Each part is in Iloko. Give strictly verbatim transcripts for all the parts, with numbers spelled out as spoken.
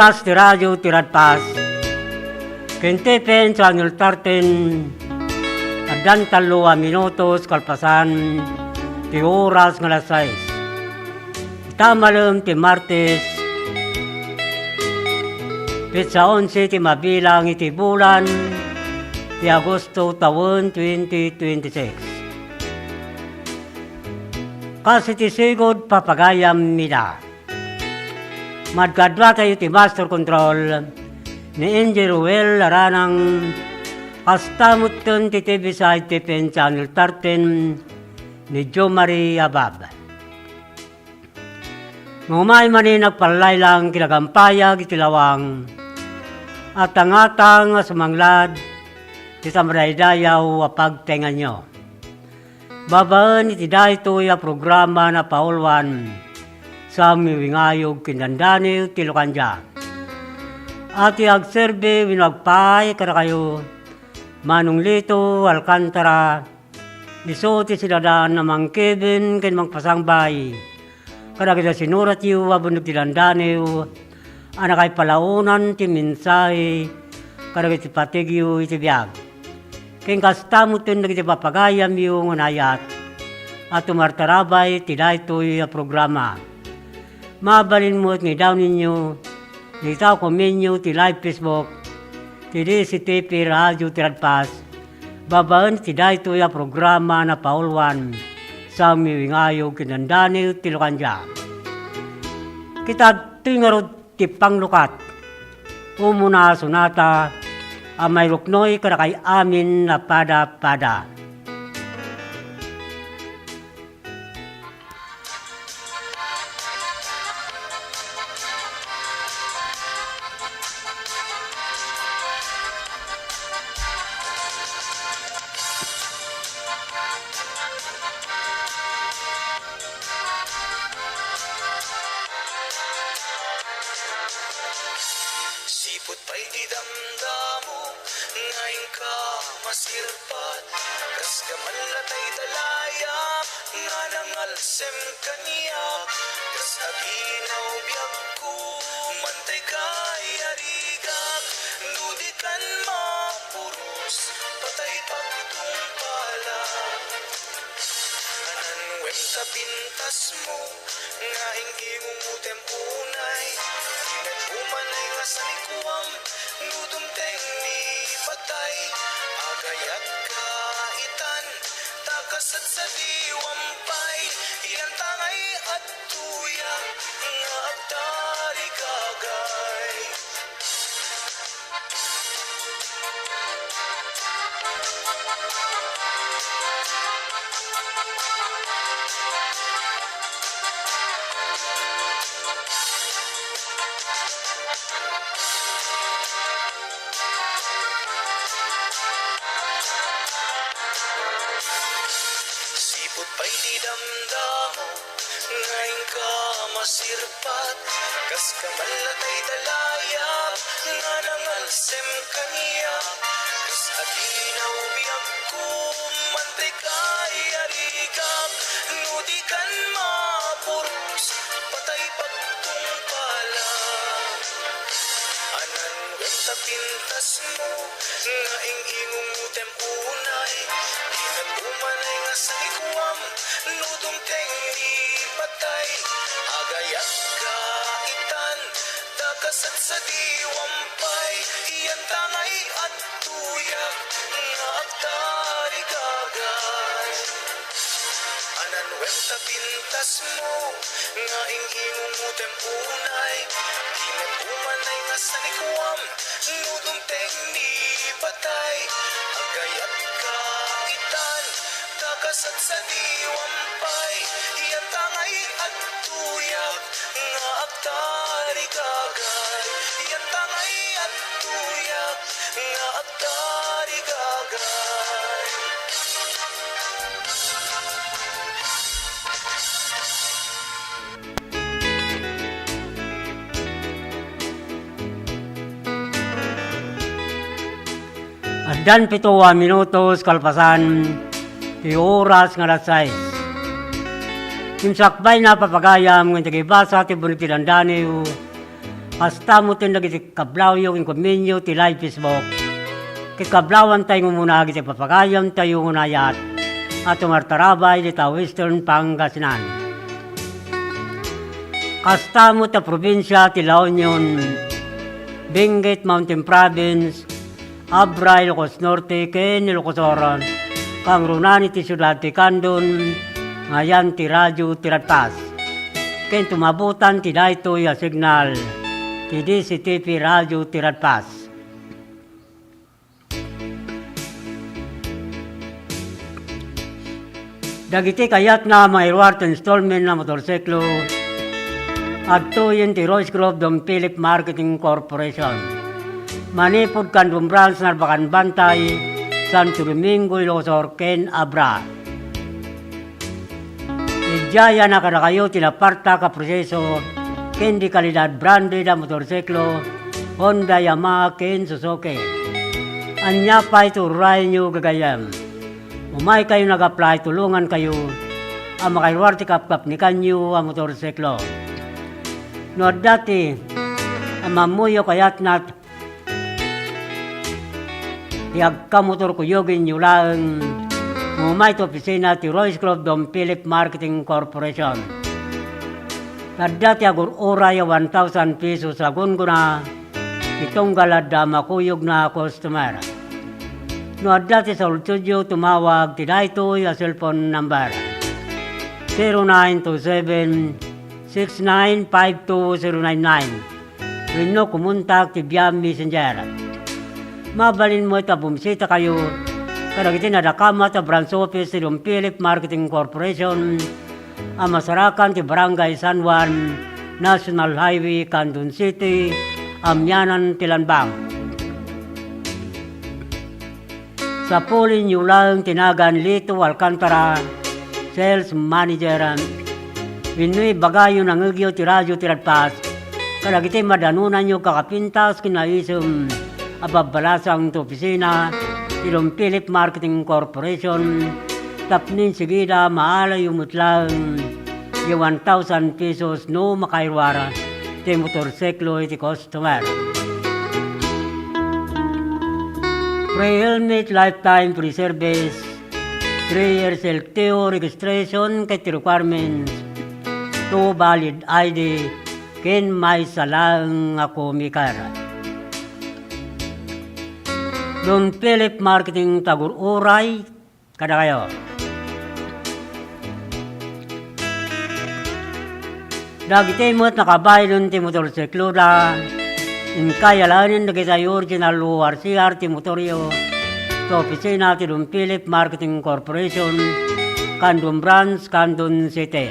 Oras ti radio ti Radpas ken T P N Channel thirteen, addan tallo a minutos kalpasan ti oras nga alas sais. Ita malem ti Martes, petsa onse ti mabilang iti bulan ti Agosto, tawen twenty twenty-six. Kas iti sigud, papagayam ida. Madkaduatayo ti Master Control ni Engineer Ruel Aranang, kasta metten ti T V side T P N Channel thirteen ni Joe Marie Abab. Nga umay manen, agpallaylayang kinagampayag iti lawang, atangatang a sumanglad ti tamadaydayaw a pagtaenganyo. Babaen iti daytoy a programa, napauluan, Sangmi Wingayog ken Dandaniw ti Lucandia. A ti agserbi wenno agpaay kadakayo, Manong Lito Alcantara, isu ti sinadan a mangkibin ken mangpasangbay kadagiti sinuratyo a Bundok ti Dandaniw a nakaipalaonan ti mensahe kadagiti patigyo iti biag. Ken kasta metten dagiti papagayamyo nga naayat a tumartarabay ti daytoy a programa. Mabalin met nga idawnenyo dita komenyo ti live Facebook ti D C T P Radio ti Radpas, babaen ti daytoy a programa, napauluan, Sangmi Wingayog ken Dandaniw ti Lucandia. Kita adtoy ngarud ti panglukat, umuna a sonata a mairuknoy kadakay amin a pada-pada. Sipud pay ti damdamo nga inka masirpat, kas kaman latay dalayap nga nangalsem kaniak, kas aginaw biagko, mantay kay arigak, no di kan mapuros, patay pagtungpalak. Anan wen ta pintasmo, nga ing-ingungotem unay, di met umanay nga sanikuam, no dumteng ni patay, agayat ka itan, ta kasadsadiwam pay, yan ta ngay adtoyak nga agtarigagay. Sipud pay ti damdamo nga inka masirpat, kas kaman latay dalayap nga nangalsem kaniak, kas aginaw biagko, mantay kay arigak, no di kan mapuros, patay pagtungpalak. Anan wen ta pintasmo, nga ing-ingungotem unay, di met umanay nga sanikuam, no dumteng ni patay, agayat ka itan, ta kasadsadiwam pay, yan ta ngay adtoyak nga agtarigagay. Anan wen ta pintasmo, nga ing-ingungotem unay, di met umanay nga sanikuam, no dumteng ni patay, agayat ka itan, ta kasadsadiwam pay, yan ta ngay adtoyak nga agtarigagay, yan ta ngay adtoyak nga agtarigagay. Addan pito a minutos kalpasan ti oras nga alas sais. Insakbay na papagayam nga agibasa ti Bundok ti Dandaniw, Kasta met ken dagiti kablawyo ken kumenienyo ti live Facebook. Ket kablawantay nga umuna dagiti papagayamtayo nga naayat a tumartarabay dita Western Pangasinan. Kasta met a probinsia ti La Union, Benguet Mountain Province, Abra, Ilocos Norte, ken Ilocos Sur, kangrunan iti siudad ti Candon, nga ayan ti Radyo Tiradpas. Ken tumabutan ti daytoy a signal ti D C T P Radyo Tiradpas. Dagiti kayatna a mangayruar ti installment a motorsiklo, adtoyen ti Royce Group Don Philip Marketing Corporation. Manipud Candon Branch, Narbacan Bantay, Santo Domingo, Ilocos Sur, ken Abra. Idiay a kadakayo ti napartak a proseso ken di kalidad branded a motorsiklo, Honda, Yamaha, ken Suzuki. Ania pay ti ururayenyo, gagayyem? Umaykayo nag-apply, tulongankayo a makairuar ti kapkapnikanyo a motorsiklo. No adda ti ammoyo kayatna ti agkamotor, kuyogenyo laeng nga umay ti opisina ti Royce Group Don Philip Marketing Corporation. Adda ti agur-uray a one thousand pesos a gunggona ti tunggal adda makuyogna a customer. No adda ti saulsodyo, tumawag ti daytoy a cellphone number: zero nine two seven, six nine five two zero nine nine, wenno kumontak ti via Messenger. Mabalin met a bumisitakayo kadagiti nadakamat a branch office ti Don Philip Marketing Corporation a masarakan ti Barangay San Juan, National Highway, Candon City, amianan ti Lanbang. Sapulenyo laeng ti nagan Lito Alcantara, Sales Manager, wenno ibagayo, nangngegyo ti Radyo Tiradpas kadagiti madanonanyo a kakapintas ken naisem a babbalasang ti opisina ti Don Philip Marketing Corporation tapno insigida, maalayo met laeng ti one thousand pesos no makairuar ti motorsiklo iti customer. Free helmet, lifetime free service, three years L T O registration ket requirements, two valid I D, ken maysa laeng a comiker. Don Philip Marketing ti agur-uray kadakayo. Dagiti met nakabaylen ti motorsikloda, inkay alaenen dagiti original O R C R ti motoryo iti opisina ti Don Philip Marketing Corporation, Candon Branch, Candon City.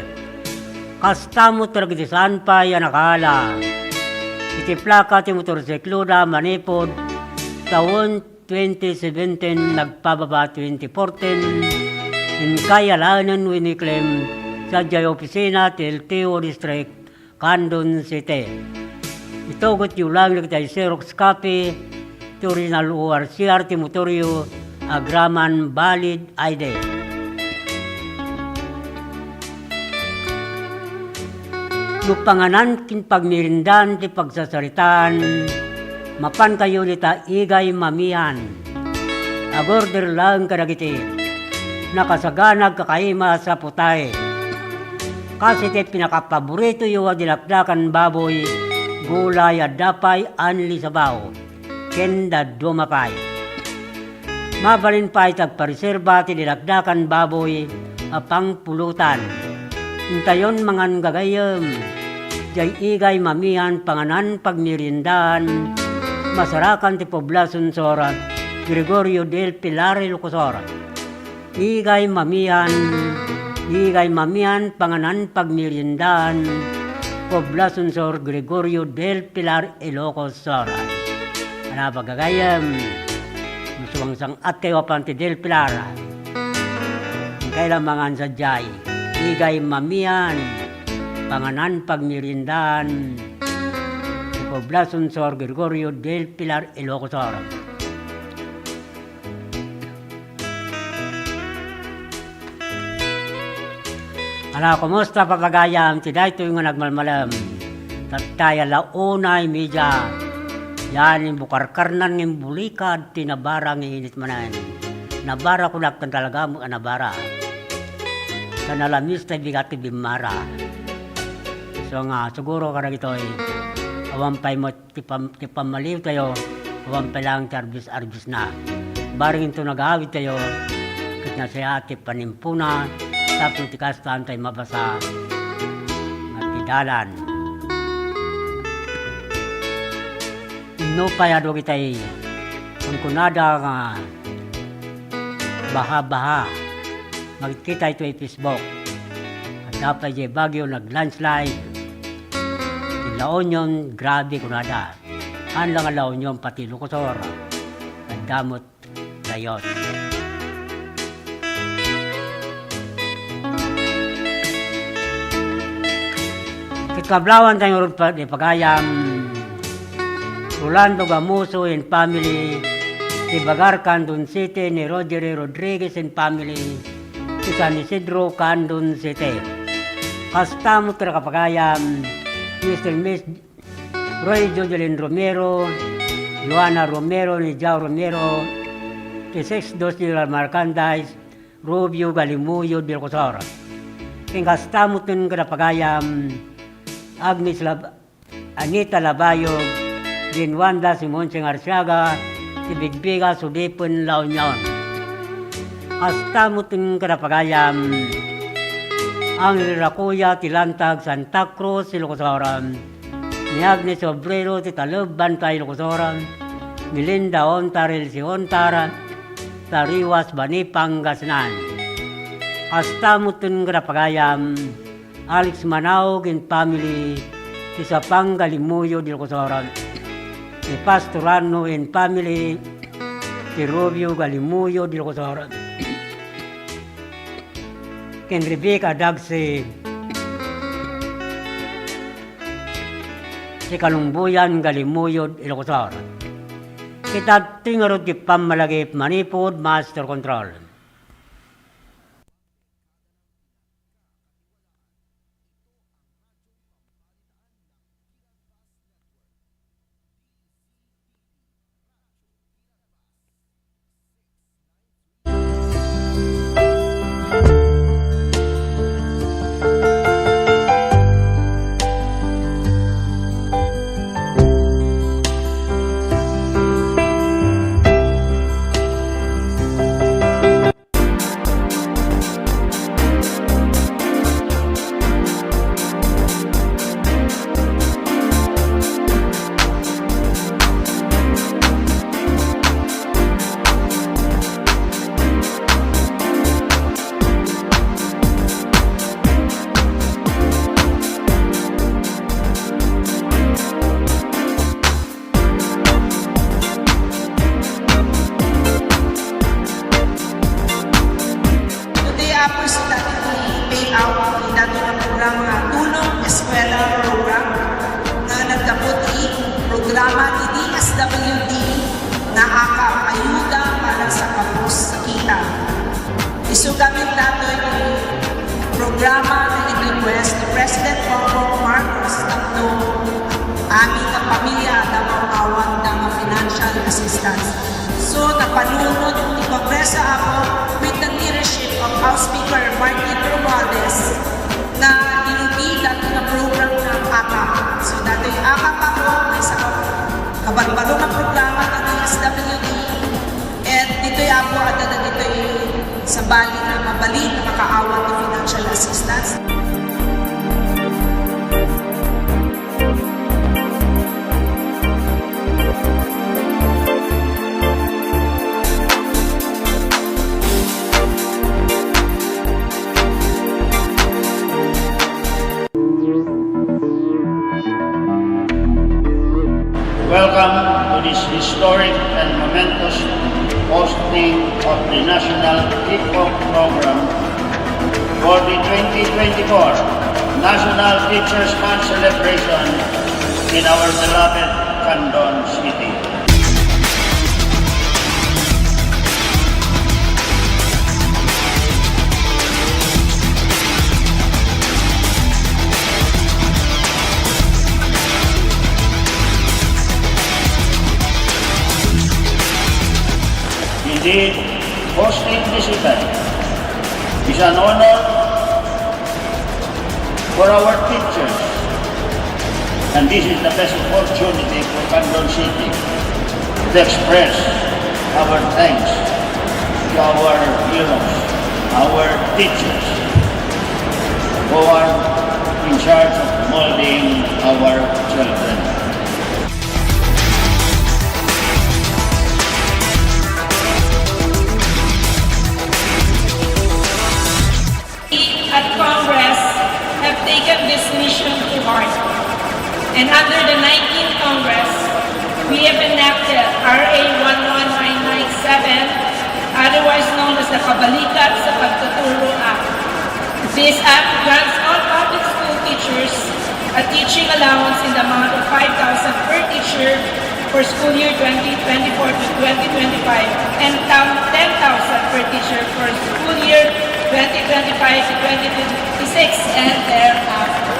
Kasta met dagiti saan pay a nakaala iti plaka ti motorsikloda manipud tawen twenty seventeen nagpababa twenty fourteen, inkay alaenen wenno i-claim sadiay opisina ti L T O District, Candon City. Itugotyo laeng dagiti Xerox copy ti original O R C R ti motoryo agraman valid I D. No panganan ken pagmerendaan ti pagsasaritaan, mapankayo dita Igay Mamian. Agorder laeng kadagiti nakasagana a agkakaimas a putahe. Kas iti pinakapaboritoyo a dinakdakan baboy, gulay, adda pay unli sabaw, ken dadduma pay. Mabalin pay ti agpareserba ti dinakdakan baboy a pangpulutan. Intayon mangan, gagayyem, diay Igay Mamian panganan pagmeriendaan, masarakan ti Poblacion Sur, Gregorio del Pilar, Ilocos Sur. Igay Mamian, Igay Mamian panganan pagmeriendaan, Poblacion Sur, Gregorio del Pilar, Ilocos Sur. Ala, gagayyem, no sumangsang-atkayo a pan ti Del Pilar, inkay la mangan sadiay. Igay Mamian panganan pagmeriendaan, ti Poblacion Sur, Gregorio del Pilar, Ilocos Sur. Ala, kumusta, papagayam, ti daytoy nga nagmalmalem? Tatta ya la una y media, yan imbukarkarnan nga imbulikad ti nabara nga init manen. Nabara kunak ken talaga met a nabara. Ta nalamis ta bigat ti bimmara. So nga, siguro kadagitoy, awan pay met ti pam-, ti pammaliwtayo, awan pay laeng ti arbis-arbisna. Bareng inton nagaawidtayo, ket nasayaat ti panimpuna, tapno ti kasta, haantayo mabasa nga ti dalan. Inno pay adu kitay kunkunada nga baha-baha, makit-kita itoy Facebook. Adda pay diay Baguio nag-landslide. Ti La Union, grabe kunada. Haan la nga La Union, pati Ilocos Sur, adda met dayot. Ket kablawantayo ngarud pa-, ti pagayam, Rolando Gamuso and family, ti Bagar, Candon City, ni Rogeri Rodriguez and family, ti San Isidro, Candon City. Kasta met ti kapagayam, Mister and Miss Roy Jocelyn Romero, Joanna Romero, ni Jao Romero, ti Six Dos General Merchandise, Rubio Galimuyo del Cosor. Ken kasta met ti kadapagayam, Agnes Lab-, Anita Labayog, Din Wanda Simonse Arsiaga, ti Bigbiga, Sudipen, La Union. Kasta met ti kadapagayam, Angel Racuya, ti Lantag, Santa Cruz, Ilocos Sur. Ni Agnes Obrero ti Taleb, Bantay, Ilocos Sur, ni Linda Ontar, Elsie Ontar, Tariwas, Bani, Pangasinan. Kasta met ti kadapagayam, Alex Manaog and family, ti Sapang Galimuyo del Cosor, ni Pastor Rano and family, ti Rubio Galimuyo del Cosor, ken Rebecca Dagse, ti Kalumbuyan Galimuyo, Ilocos Sur. Ket adtoy ngarud ti pammalagip manipud master control. Today, Apo, so dati ti payout ti dati nga programa nga Tulong Eskwela Program nga naggapu ti programa ti D S W D nga AKAP, Ayuda para sa Kapos Sakita. Isu gamin datoy ti programa nga in-request ni President Bongbong Marcos tapno amin nga pamilya adda maawanda nga financial assistance. So, napanunot ti Kongreso, Apo, with the leadership of House Speaker Martin Romualdez, nga inugi datoy nga program nga AKAP. So, datoy AKAP, Apo, maysa nga kabarbaro nga programa ti D S W D. Ket ditoy, Apo, adda dagitoy sabali nga mabalin nga makaawat ti financial assistance. Welcome to this historic and momentous hosting of the National Kickoff Program for the twenty twenty-four National Teachers' Month celebration in our beloved Candon City. Indeed, hosting this event is an honor for our teachers, and this is the best opportunity for Candon City to express our thanks to our heroes, our teachers, who are in charge of molding our children. We at Congress have taken this mission to heart, and under the nineteenth Congress, we have enacted R A one one nine nine seven, otherwise known as the Kabalikat sa Pagtuturo Act. This act grants all public school teachers a teaching allowance in the amount of five thousand per teacher for school year twenty twenty-four to twenty twenty-five and tam-, ten thousand per teacher for school year twenty twenty-five to twenty twenty-six and thereafter.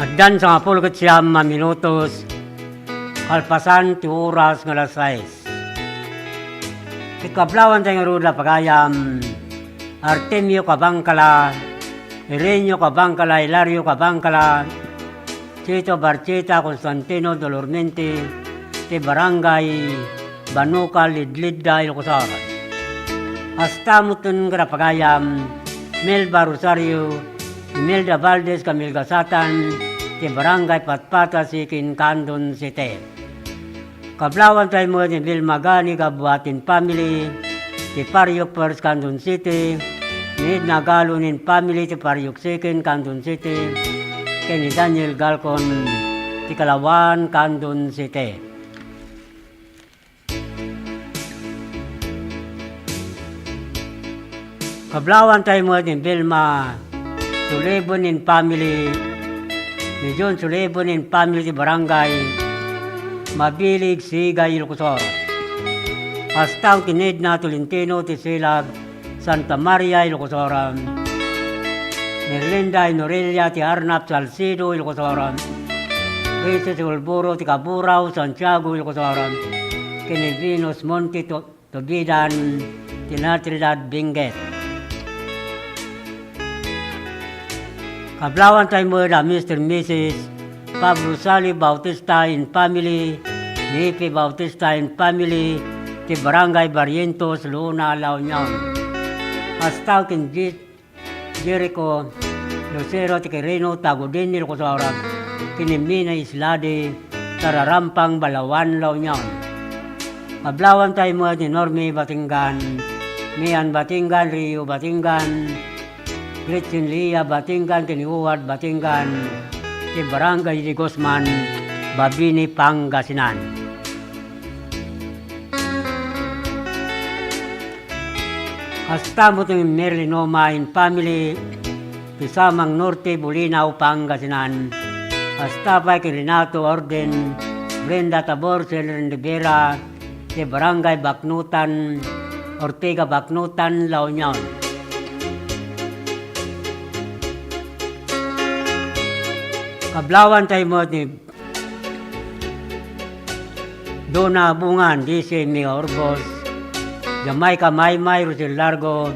Addan sangapulo ket siam a minutos kalpasan ti oras nga alas sais. Ket kablawanta ngarud a pagayam, Artemio Cabangcala, Irenio Cabangcala, Hilario Cabangcala, Chito Barcheta, Constantino Dolormente, ti Barangay Banukal, Lidlidda, Ilocos Sur. Kasta metten kada pagayam, Melba Rosario, Imelda Valdez, Camilga Satan, ti Barangay Patpata, Siquin, Candon City. Kablawanta met ni Vilma Ganiga Buatin family, ti Pariok First, Candon City, ni Edna Galon and family, ti Pariok Second, Candon City, ken ni Daniel Galcon, ti Kalawan, Candon City. Kablawanta met ni Vilma Sulibon and family, ni John Sulibon and family ti Barangay Mabilig, Sigay, Ilocos Sur. Kasta ken ni Edna Tolentino ti Silag, Santa Maria, Ilocos Sur. Ni Erlinda Inorelia ti Arnap, Salcedo, Ilocos Sur. Princess Golboro ti Kaburao, Santiago, Ilocos Sur. Ken ni Venus Monte to Tubidan, ti Natividad, Benguet. Kablawanta met a Mister and Missus Pablo Sali Bautista and family, ni Ipe Bautista and family, ti Barangay Barrientos, Luna, La Union. Kasta ken Jis-, Jericho Lucero ti Quirino, Tagudin, Ilocos Sur, ken ni Mina Isladi, Tararampang, Balaoan, La Union. Kablawanta met ni Normi Batingan, Mian Batingan, Rio Batingan, Gretchen Lia Batingan, ken ni Howard Batingan, ti Barangay de Guzman, Babini, Pangasinan. Kasta met ni Merlinoma and family, ti Samang Norte, Bolinao, Pangasinan. Kasta pay ken Renato Orden, Brenda Tabor, Selene Rivera, ti Barangay Baknotan, Ortega Baknotan, La Union. Kablawanta met ni Dona Abungan, D C Mia Urbos, Jamaica Maymay, Rosel Largo,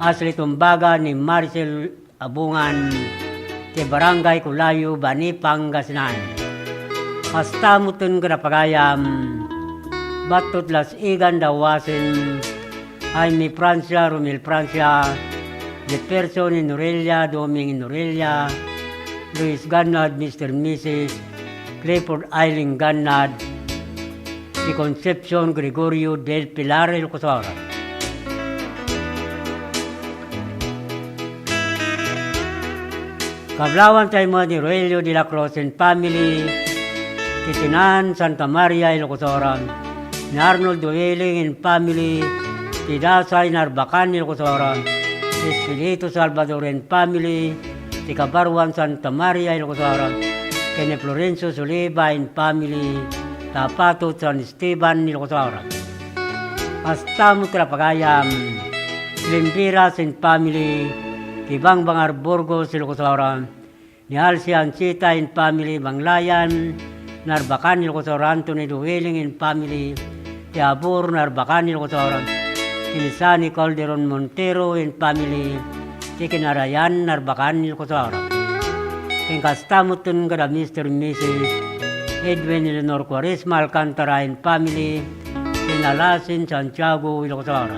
Ashley Tumbaga, ni Maricel Abungan, ti Barangay Culayo, Bani, Pangasinan. Kasta metten kada pagayam, Battot Las Igan, Dawasen, Jaime Francia, Romel Francia, Jefferson Inorelia, Doming Inorelia, Luis Gannad, Mister and Missus Clifford Eileen Gannad, ti Concepcion Gregorio del Pilar, Ilocos Sur. Kablawanta met ni Roelio de la Cruz and family, ti Tinan, Santa Maria, Ilocos Sur, ni Arnold Dueling and family, ti Dasay, Narbacan, Ilocos Sur, ti Espiritu Salvador and family, ti Kabaruan, Santa Maria, Ilocos Sur, ken ni Florencio Soliva and family, Tapatot, San Esteban, Ilocos Sur. Kasta met kada pagayam, Limpiras and family, Ti Bangbangar Burgos, Ilocos Sur. Ni Alsi Anchita and family, Banglayan, Narbacan, Ilocos Sur. Anthony Duwiling and family, ti Abur, Narbacan, Ilocos Sur. Ni Sunny Calderon Montero and family, ti Kinarayan, Narbacan, Ilocos Sur. Ken kasta metten kada Mister and Missus Edwin Eleanor Cuaresma Alcantara and family, ti Nalasin, Santiago, Ilocos Sur.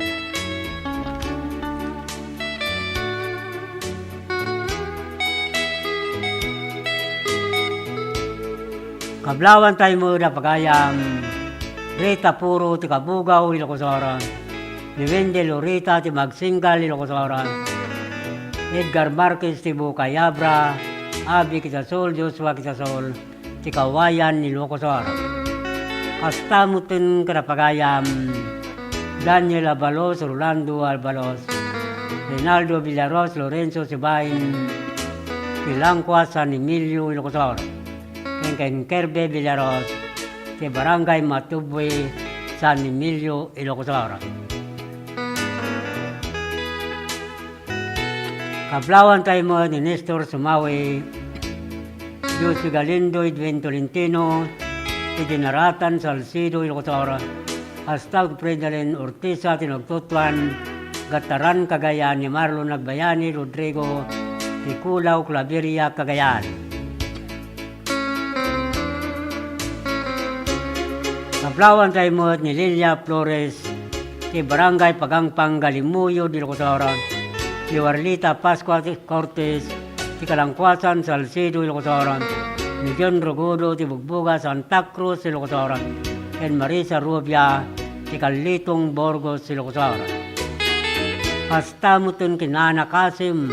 Kablawan tayo mo da pagayam, Rita Puro ti Kabugaw, Ilocos Sur. Ni Wendell Urita ti Magsinggal, Ilocos Sur. Edgar Marquez ti Bukayabra, Abi Kitasol, Joshua Kitasol, ti Kawayan, Ilocos Sur. Kasta metten kada pagayam, Daniel Abalos, Rolando Abalos, Reynaldo Villaros, Lorenzo Sibain, ti Langkua, San Emilio, Ilocos Sur. Ken, ken Kirby Villaros, ti Barangay Matubwi, San Emilio, Ilocos Sur. Kablawan tayo mo ni Nestor Sumawi, Josie Galindo, Edwin Tolentino, ti Dinaratan, Salcedo, Ilocos Sur. Hasta Fredalyn Ortiza, ti Nagtutuan, Gataran, Cagayan, ni Marlon Nagbayani, Rodrigo, ti Culaw, Claveria, Cagayan. Kablawan tayo met ni Lilia Flores, ti Barangay Pagangpang, Galimuyod, Ilocos Sur, ni Warlita Pascua Cortes, ti Kalangkuasan, Salcedo, Ilocos Sur, ni John Rogodo, ti Bugbuga, Santa Cruz, Ilocos Sur, ken Marisa Rubia, ti Kalitong, Burgos, Ilocos Sur. Kasta metten ken Nana Kasim,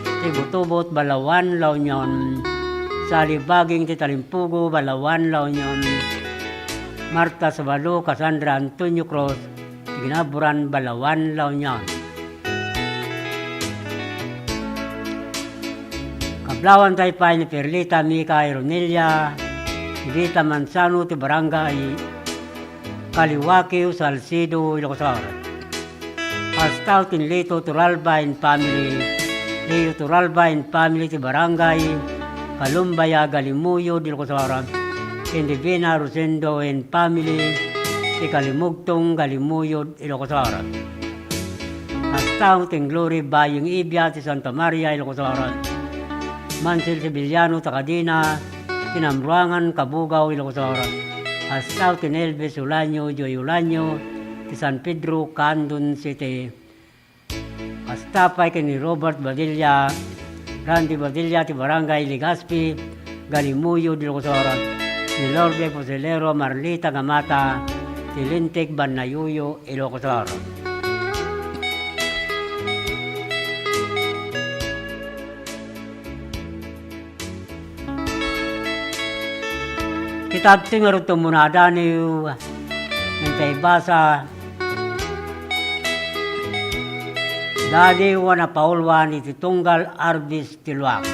ti Butubot, Balaoan, La Union, Sali Baging ti Talimpugo, Balaoan, La Union, Marta Sabalo, Cassandra Antonio Cruz, ti Ginaburan, Balaoan, La Union. Kablawan tayo pay ni Perlita Mika Ironilla, Rita Manzano ti Barangay Kaliwakio, Salcedo, Ilocos Sur. Kasta met ken Lito Turalba and family, Leo Turalba and family ti Barangay Kalumbaya, Galimuyod, Ilocos Sur. Ken Divina Rosendo and family ti Kalimugtong, Galimuyod, Ilocos Sur. Kasta met ken Glory Baying Ibia ti Santa Maria, Ilocos Sur. Mansel Sevillano, Tacadina, ti Namruangan, Cabugao, Ilocos Sur. Kasta met ken Elvis Ulanio, Joy Ulanio, ti San Pedro, Candon City. Kasta pay ken ni Robert Badilla, Randy Badilla ti Barangay Legazpi, Galimuyod, Ilocos Sur, ni Lourdes Fusilero, Marlita Gamata, ti Lintik, Bannayuyo, Ilocos Sur. Kitadto ngarud ti umuna a daniw, ken ta ibasa, daniw a napauluan iti tunggal arbis ti luak.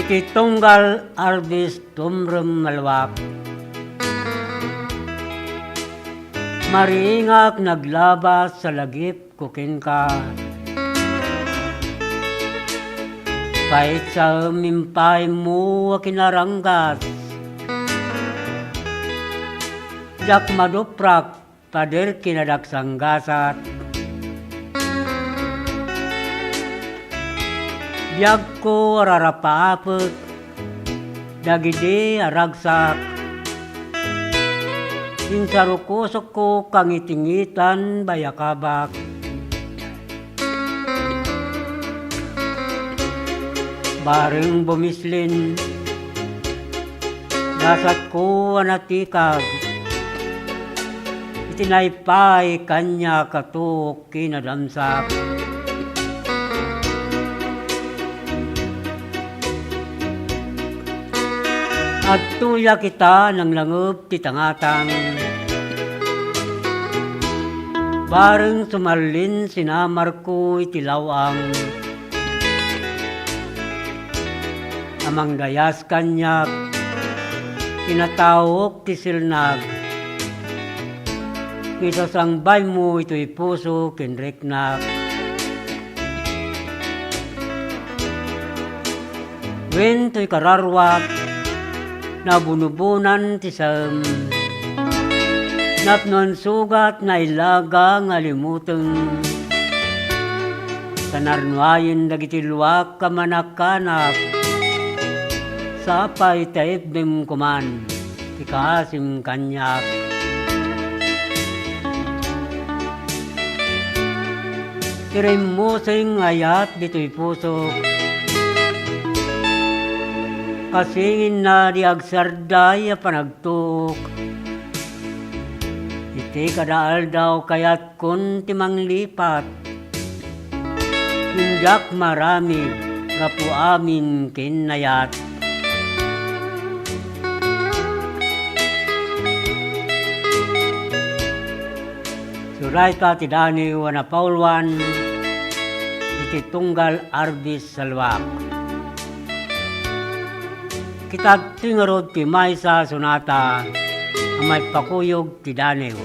Iti tunggal arbis tumrem maluak. Mariingak naglabas sa lagipko kenka. Paitsaem impaaymo a kinaranggas. Diak maduprak pader kinadaksanggasat. Biagko a rarapaapek dagidi a ragsak. Insarukosokko kangitingitan bayakabak. Bareng bumislin, dasatko a natikag. Iti naipaay kaniak a tuok kinadamsak. Adtoyak ita nanglangeb ti tangatang. Bareng sumallin, sinamarko iti law-am a mangdayas kaniak, kinataok ti silnag, nga isasangbaymo itoy puso ken riknak. Wen toy kararwak, nabunobonan ti saem. Napnoan sugat nailaga nga alimuteng. Ta narnuayen dagiti luak a manakanak. Sapay ta ipdem koman ti kaasim kaniak. Ti rimmusing nga ayat ditoy pusok, kasinginna di agsarday a panagtuok. Iti kada aldaw kayatkon ti manglipat. Ngem diak maaramid gapu amin ken nayat. Surayta ti Daniw a napauluan iti tunggal Arbis Salwak. Kita ti ngarud ti maysa a sonata a maipakuyog ti Daniw.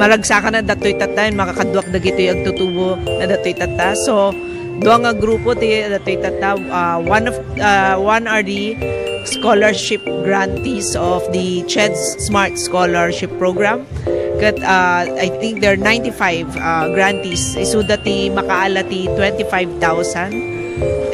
Naragsakan na datoy tatta, makakaduak dagitoy agtutubo na datoy tatta. So, dua nga grupo ti datoy tatta. Uh, one of uh, one are the scholarship grantees of the CHED Smart Scholarship Program. Ket uh, I think there are ninety-five uh, grantees. Isuda ti makaala ti twenty-five thousand.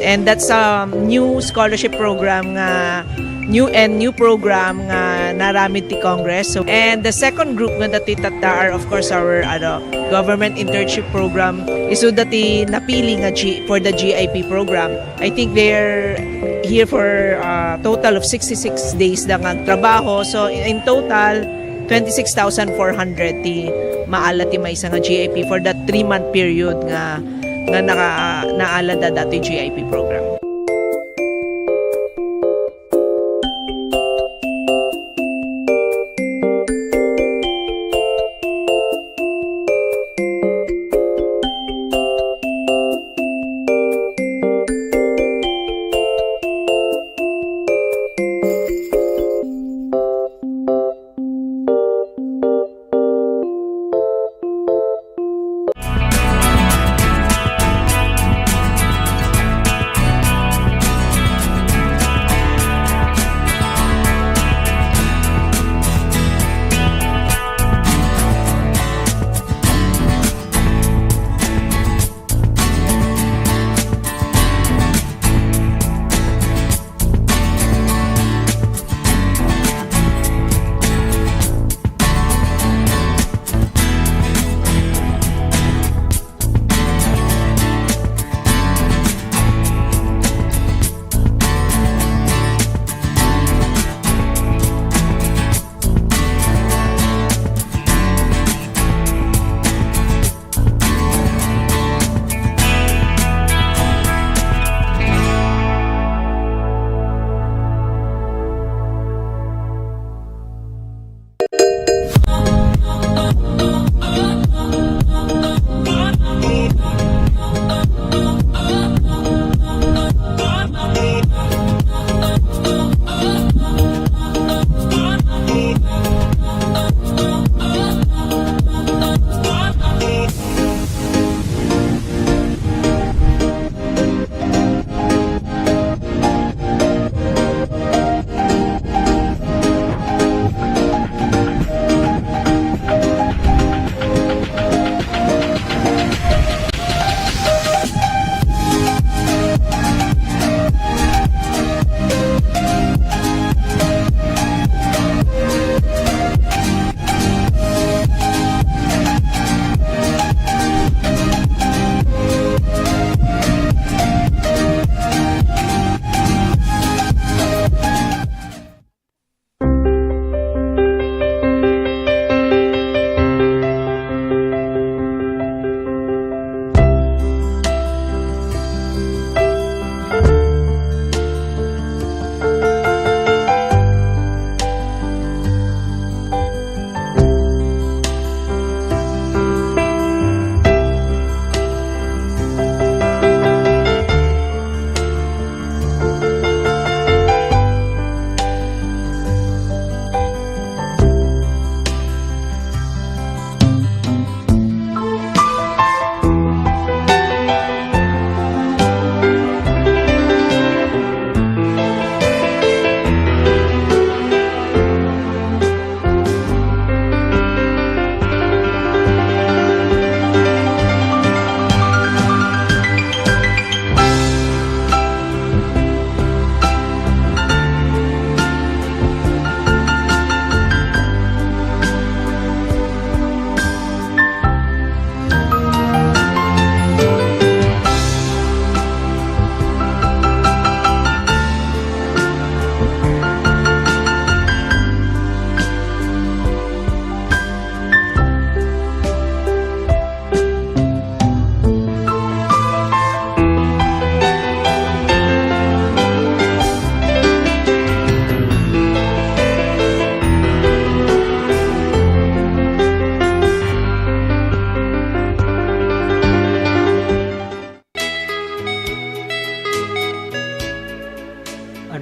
And that's a new scholarship program nga new and new program nga naramid ti Congress. So, and the second group nga dati tatta are, of course, our ano, government internship program. Isu dati napili nga G, for the G I P program. I think they're here for a total of sixty-six days da nga trabaho. So, in total, twenty-six thousand four hundred ti maala ti maysa nga G I P for that three-month period nga nga naka, naala da dati G I P program.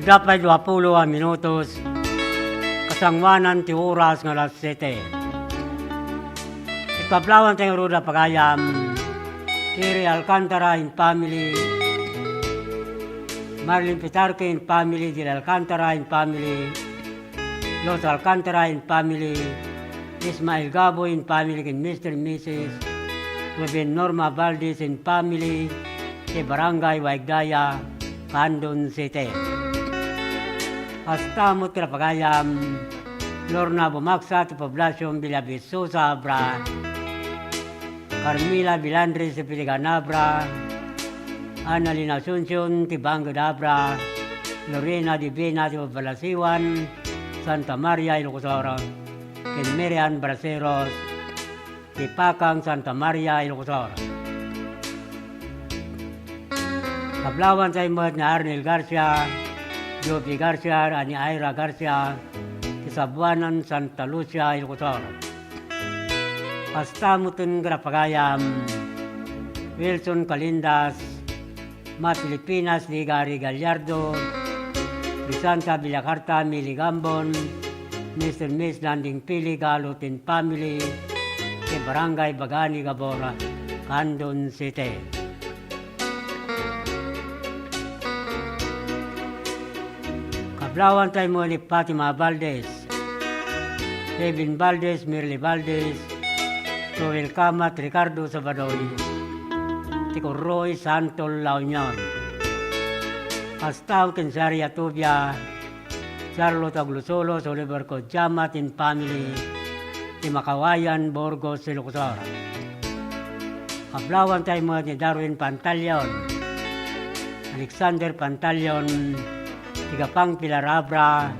Adda pay duapulo a minutos, kasangoanan ti oras nga alas siete. Kablawanta ngarud a pagayam, Iri Alcantara and family, Marlene Pitarque and family, Dil Alcantara and family, Los Alcantara and family, Ismael Gabo and family ken Mister and Missus Ruben Norma Valdez and family, ti Barangay Waigdaya, Candon City. Kasta met ti pagayam, Lorna Bumaksa ti Poblacion Villavisosa, Abra. Carmela Vilandres ti Piligan, Abra. Annalyn Asuncion ti Bangked, Abra. Lorena Divina ti Balasiwan, Santa Maria, Ilocos Sur. Ken Mary Ann Braceros ti Pakang, Santa Maria, Ilocos Sur. Kablawanta met ni Arnel Garcia, Joby Garcia, ani Ira Garcia, ti Sabuanan, Santa Lucia, Ilocos Sur. Kasta met ti pagayam, Wilson Calindas, Ma Filipinas ni Gary Gallardo, Crisanta Villacarta, Mili Gambon, Mister and Miss Landing Pili Galot and family, ti Barangay Bagani Gabor, Candon City. Kablawanta met ni Fatima Valdez, Kevin Valdez, Mirly Valdez, Joel Kamat, Ricardo Sabadoy, ti Kurroy, Santo La Union. Kasta ken Sharia Tubia, Charlotte Aglusolos, Oliver Codiamat and family, ti Makawayan, Burgos, Ilocos Sur. Kablawanta met ni Darwin Pantaleon, Alexander Pantaleon, ti Gapang Pilar, Abra,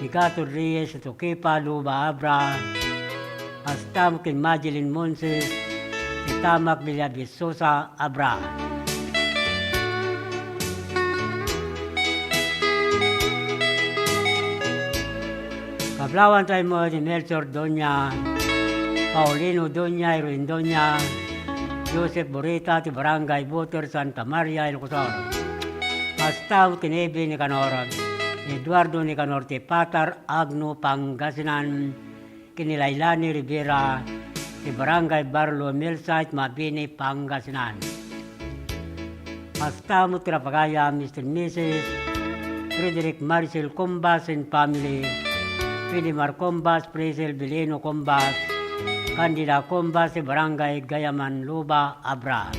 ni Gato Reyes, Tukipa, Luba, Abra, kasta met ken Madeline Monses, ti Tamak Villavisosa, Abra. Kablawanta met ni Melchor Doña, Paulino Doña, Irwin Doña, Joseph Burita ti Barangay Buter, Santa Maria, Ilocos Sur. Kasta met ken Ebi Nicanor, Eduardo Nicanor ti Patar, Agno, Pangasinan, ken ni Lailani Rivera ti Barangay Barrio Milsite, Mabini, Pangasinan. Kasta met ti pagayam, Mister and Missus Frederick Marcel Combas and family, Filimar Combas, Priscil Bilino Combas, Candida Combas ti Barangay Gayaman, Luba, Abra.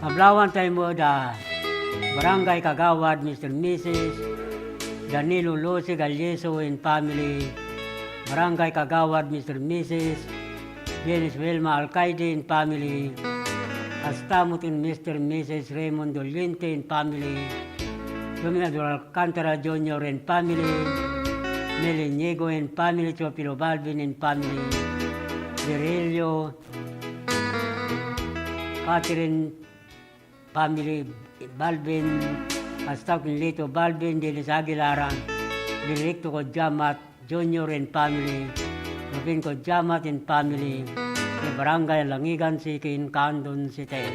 Kablawanta met da Barangay Kagawad, Mister and Missus Danilo Lucy Galleso and family, Barangay Kagawad, Mister and Missus Dennis Wilma Alcaide and family, kasta met ken Mister and Missus Raymond Doliente and family, Dominic Alcantara Junior and family, Mel Inigo and family, Teofilo Balvin and family, Virgilio, Catherine family, Balvin, kasta ken Lito Balvin, Dennis Aguilar, Benedicto Codiamat Junior and family, Rubin Codiamat and family, ti Barangay Langigan Sikin, Candon City.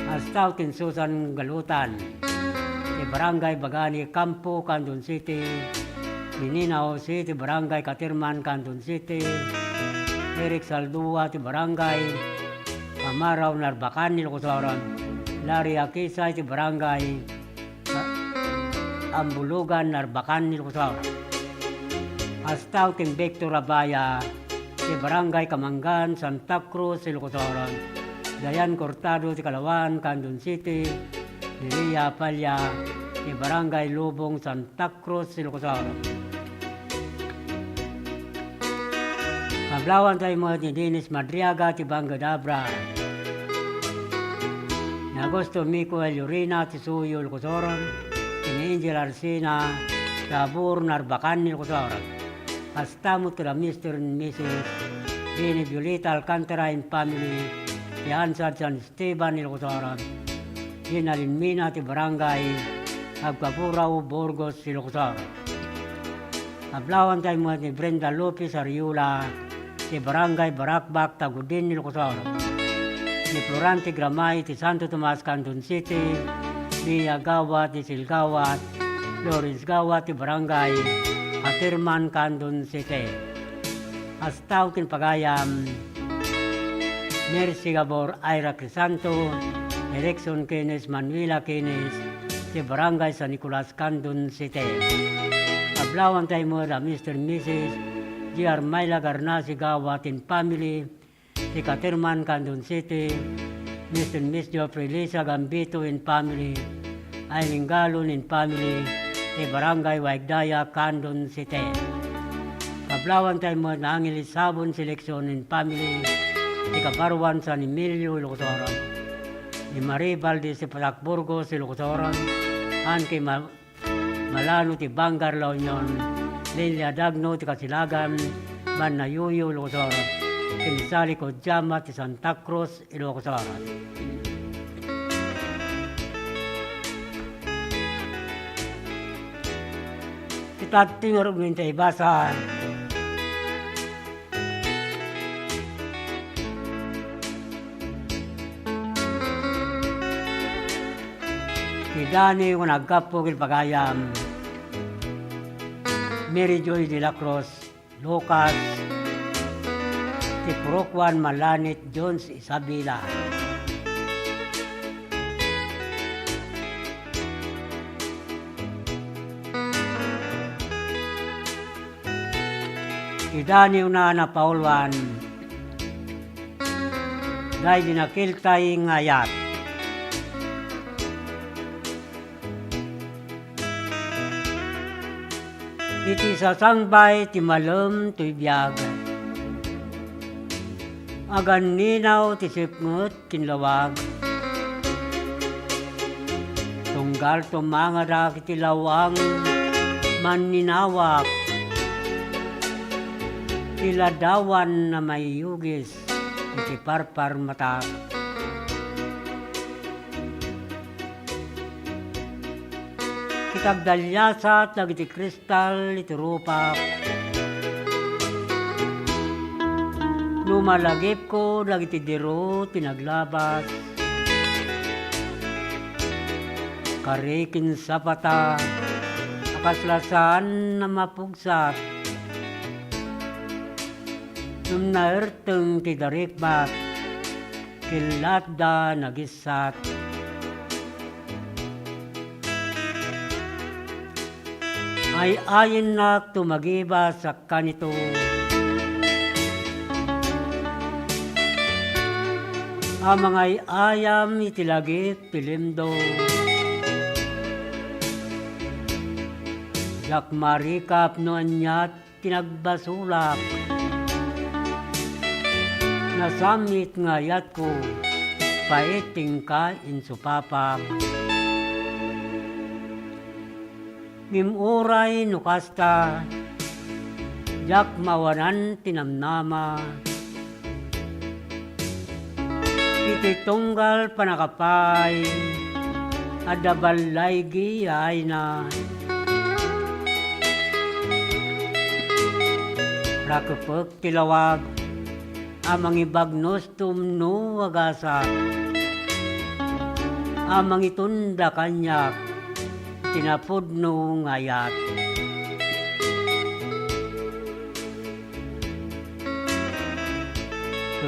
Kasta ken Susan Galutan, ti Barangay Bagani Campo, Candon City, ni Nina Jose, ti Barangay Caterman, Candon City, Eric Saldua, ti Barangay Amaraw, Narbacan, Ilocos Sur, Larry Akisay, ti Barangay Ambulugan, Narbacan, Ilocos Sur. Kasta ken Victor Abaya, ti Barangay Kamangan, Santa Cruz, Ilocos Sur. Dayan Cortado, ti Kalawan, Candon City. Lilia Apalla, ti Barangay Lubong, Santa Cruz, Ilocos Sur. Kablawanta met ni Dennis Madriaga ti Bangked, Abra. Ni Augusto Mico Llorina ti Suyo, Ilocos Sur. Ken ni Angel Arsena ti Abur, Narbacan, Ilocos Sur. Kasta met kada Mister and Missus Benny Violeta Alcantara and family, ti Ansad San Esteban, Ilocos Sur. Gina Linmina ti Barangay Agpaburaw, Burgos, Ilocos Sur. Kablawanta met ni Brenda Lopez Ariola, ti Barangay Barakbak, Tagudin, Ilocos Sur. Ni Florante Gramay ti Santo Tomas, Candon City. Mia Gawat ti Silgawat, Lawrence Gawat ti Barangay Caterman, Candon City. Astao ken pagayam, Mercy Gabor, Ira Crisanto, Erickson Kenneth, Manuela Kenneth, ti Barangay San Nicolas, Candon City. Kablawan tayo met a Mister Missus G R Myla Garnasi Gawat and family, ti Caterman, Candon City, Mister and Miss Geoffrey Lisa Gambito and family, Aileen Galon and family, ti Barangay Waigdaya, Candon City. Kablawan tayo met ni Angeles Sabon Selection and family, ti Kabaruan, San Emilio, Ilocos Sur. Ni Marie Valdez ti Patak Burgos, Ilocos Sur. Ann ken Ma-, Malano ti Bangar La Union, Lilia Dagno ti Kasilagan, Banna Yuyu, Ilocos Sur, ken Sally Kojama ti Santa Cruz, Ilocos Sur. Ita ti ngarud nga intay ibasa. Ti Daniw nga naggapu ken pagayam, Mary Joy de la Cruz, Lucas, ti Purok One Malanit, Jones, Isabela. Ti Daniw na napauluan, daydi nakiltay nga ayat. Iti sasangbay ti malem toy biag, aganninaw ti sipnget ken lawag. Tunggal tumangadak iti lawang manninawak, ti ladawan a maiyugis iti parparmatak. Ket agdaliasat dagiti kristal iti rupak. No malagipko dagiti diro ti naglabas, kari ken sapata a kasla saan a mapugsat. Ngem naerteng ti darikbat, ket latta nagis-, sat. Ay-ayennak tumagibas a kanito a mangay-ayam iti lagip ti limdo. Diak marikap no aniat ti nagbasolak. Nasamit nga ayatko, pait ti inka insupapak. Ngem uray no kasta, diak maawanan ti namnama. Iti tunggal pannakapaay, adda ballaygi a ayna. Rakepek ti lawag a mangibagnostom no agasak, a mangitunda kaniak iti napudno nga ayat.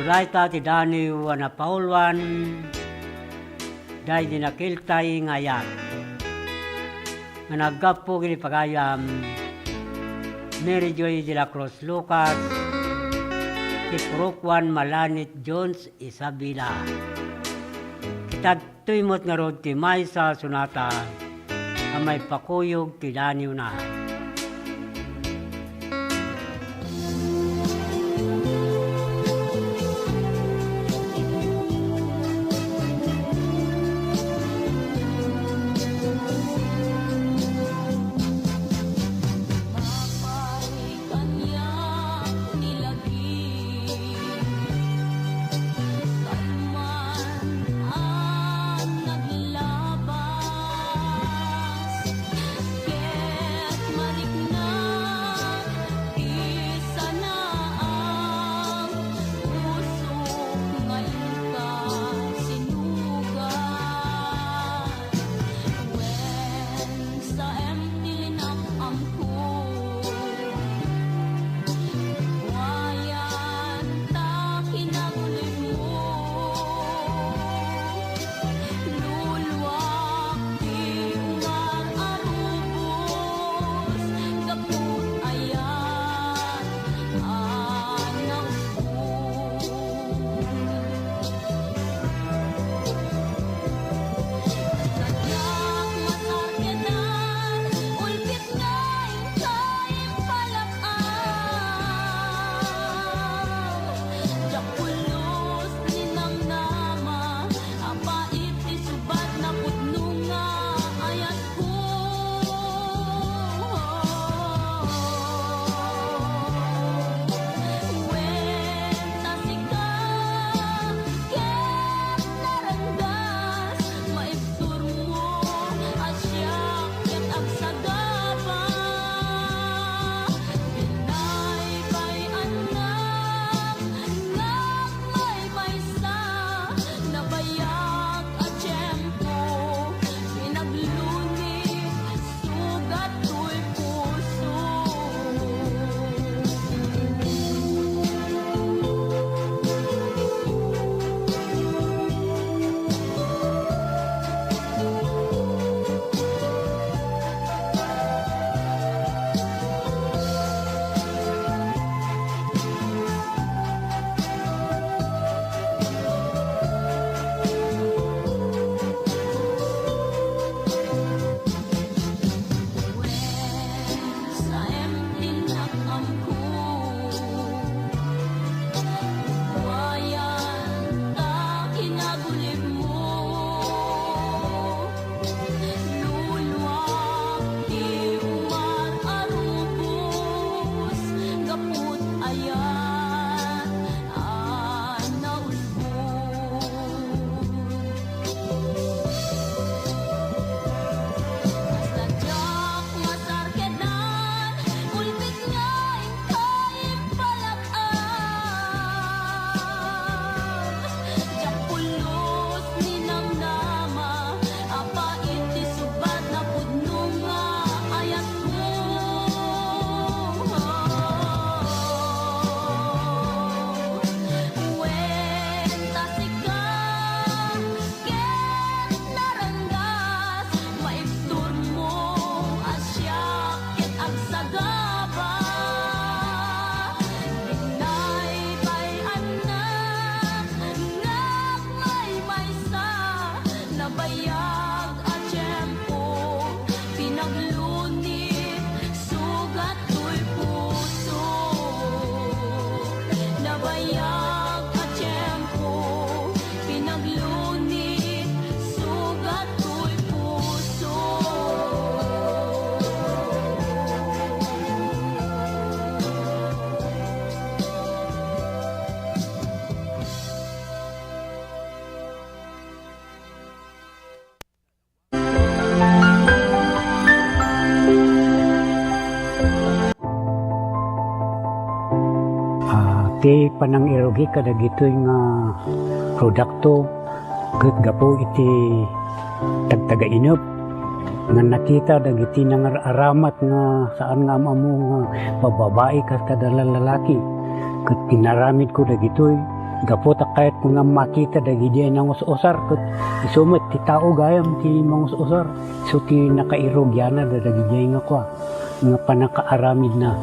Dayta ti daniw a napauluan daydi nakiltay nga ayat nga naggapu iti pagayam Mary Joy de la Cruz Lucas, ti Purok One Malanit Jones, Isabela. Kitad Daytoy met ngarud ti maysa a sonata a maipakuyog ti daniwna. Kaniak ti lagip, kalman a naglabas, ket Ti panangirugi kadagitoy nga produkto ket gapu iti tagtagainep nga nakita dagiti nangar-aramat nga saan nga am-ammo nga bababai kas kada lalaki. Ket inaramidko dagitoy gapu ta kayatko nga makita dagidiay nangus-usar ket isu met ti tao gayam ti mangus-usar. Isu ti nakairugianna dagidiay nga kua, nga pannakaaramidna.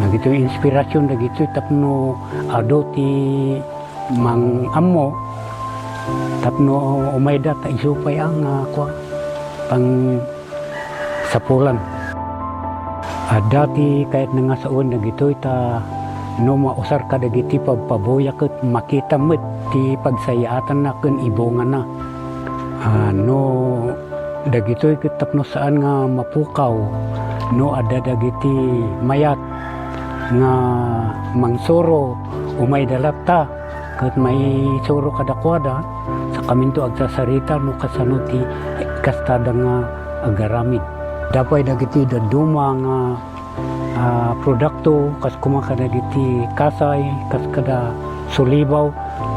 Dagitoy inspirasyon dagitoy tapno adu ti mang-ammo tapno umayda ta isu pay a nga kua, pangsapulan. Adda ti kayatna nga sawen dagitoy ta no mausar kadagiti pabpabuya ket makita met ti pagsayaatanna ken ibungana. Ah, no dagitoy ket tapno saan nga mapukaw, no adda dagiti mayat nga mangsuro, umayda latta ket maisuro kadakuada, sakaminto agsasarita no kasano ti kastada nga agaramid. Adda pay dagiti dadduma nga, ah, produkto, kas koma kadagiti kasay, kas kada sulibaw,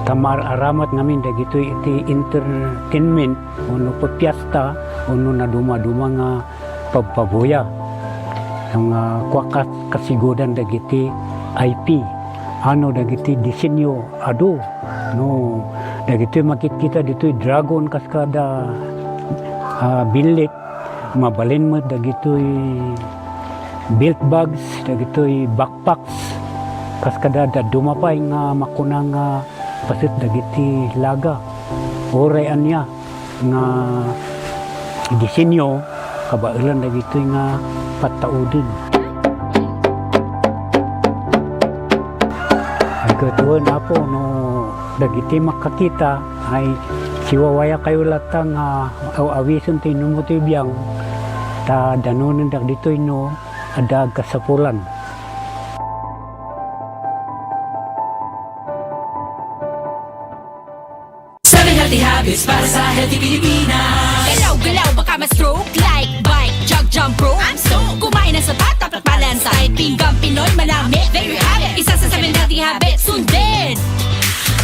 ta maar-aramat ngamin dagitoy iti entertainment, wenno pipiesta, wenno nadumaduma nga pabpabuya. Nga kua kas-, kasigudan dagiti I P. Ano dagiti disenyo adu. No, dagitoy makitkita ditoy dragon kas kada, ah, billit. Mabalin met dagitoy belt bags, dagitoy backpacks. Kas kada dadduma pay nga makuna nga paset dagiti laga. Uray ania nga disenyo, kabaelan dagitoy nga pattauden. Ay, ket wen, Apo, no dagiti makakita, ay, siwawayakayo latta nga aw-awisen ti inummo ti biang, ta danonen dagitoy no adda agkasapulan. Seven healthy habits para sa healthy Pilipinas. Galaw-galaw, baka ma-stroke. Like, bike, jog, jump rope. I'm stoked. Kumain ng sapat, dapat balansay. Pinggang Pinoy, manami, there you have it. Isa sa seven healthy habits, sundin.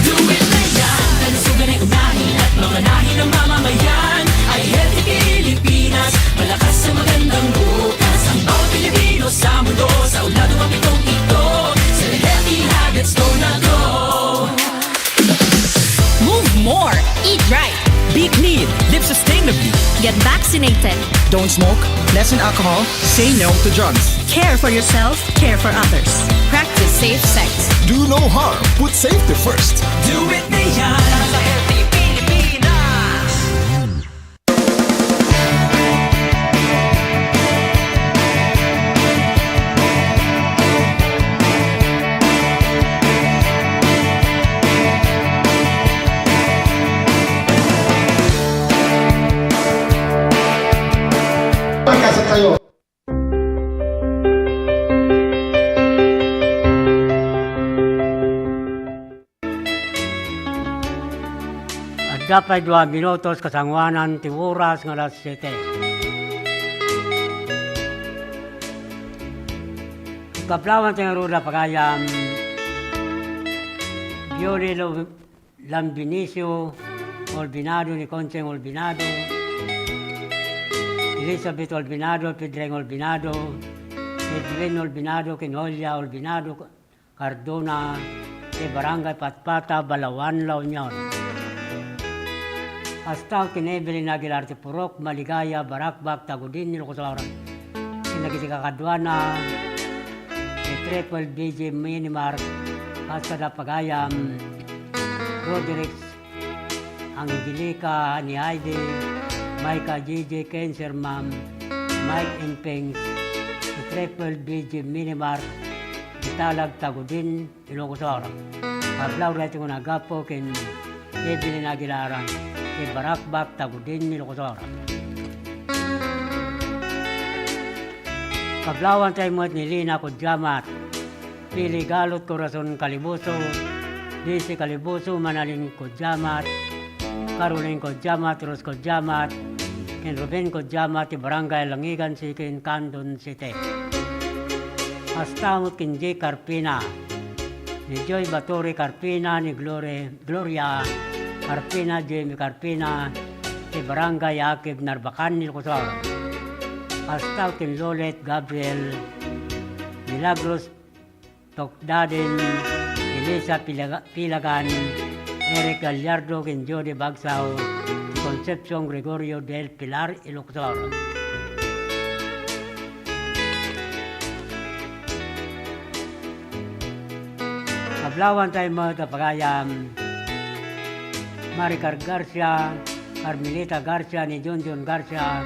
Do it na yan. Kalusugan ay unahin at mamanahin ng mamamayan. Ay healthy Pilipinas, malakas sa magandang bukas. Ang bawat Pilipino sa mundo, sa ulado mapitong ito. Seven healthy habits, go na go. Move more. Eat right. Be clean. Live sustainably. Get vaccinated. Don't smoke. Lessen alcohol. Say no to drugs. Care for yourself. Care for others. Practice safe sex. Do no harm. Put safety first. Do it na yan. Sa healthy Pilipinas. Pagkasal tayo. Adda pay dua minutos kasangoanan ti oras nga alas siete. Kaplawan ti ngarud a pagayam, Violino Lambinicio Olbinado ni Concheng Olbinado, Elizabeth Olbinado, Pedreng Olbinado, Edwin Olbinado, ken Julia Olbinado, Cardona, ti Barangay Patpata, Balaoan, La Union. Kasta ken Evelyn Aguilar ti Purok, Maligaya, Baracbac, Tagudin, Ilocos Sur. Ken dagiti kakaduana, ti Triple B G Minimark, kas kada pagayam, Rodriguez, Angelica, ni Heidi, Micah, J J, Ken, Sir Ma'am, Mike and Pings, ti Triple B G Minimark, Italag, Tagudin, Ilocos Sur. Kablaw daytoy nga nagapu ken Evelyn Aguilar, ti Baracbac, Tagudin, Ilocos Sur. Kablawan tayo met ni Lina Kudiamat, Pili Galot, Corazon Calibuso, Daisy Calibuso, Manalin Kudiamat, Caroline Kudiamat, Rose Kudiamat, ken Ruben Kudiamat, ti Barangay Langigan City, Candon City. Kasta met ken Jay Carpina, ni Joy Baturi Carpina, ni Glory, Gloria Carpina, Jamie Carpina, ti Barangay Akib Narbacan, Ilocos Sur. Kasta ken Lolet Gabriel Milagros Tokdaden, Elisa Pilaga-, Pilagan, Eric Gallardo, ken Jody Bagsao, Concepcion Gregorio del Pilar, Ilocos Sur. Kablawan tayo met a pagayam, Maricar Garcia, Carmelita Garcia, ni Junjun Garcia,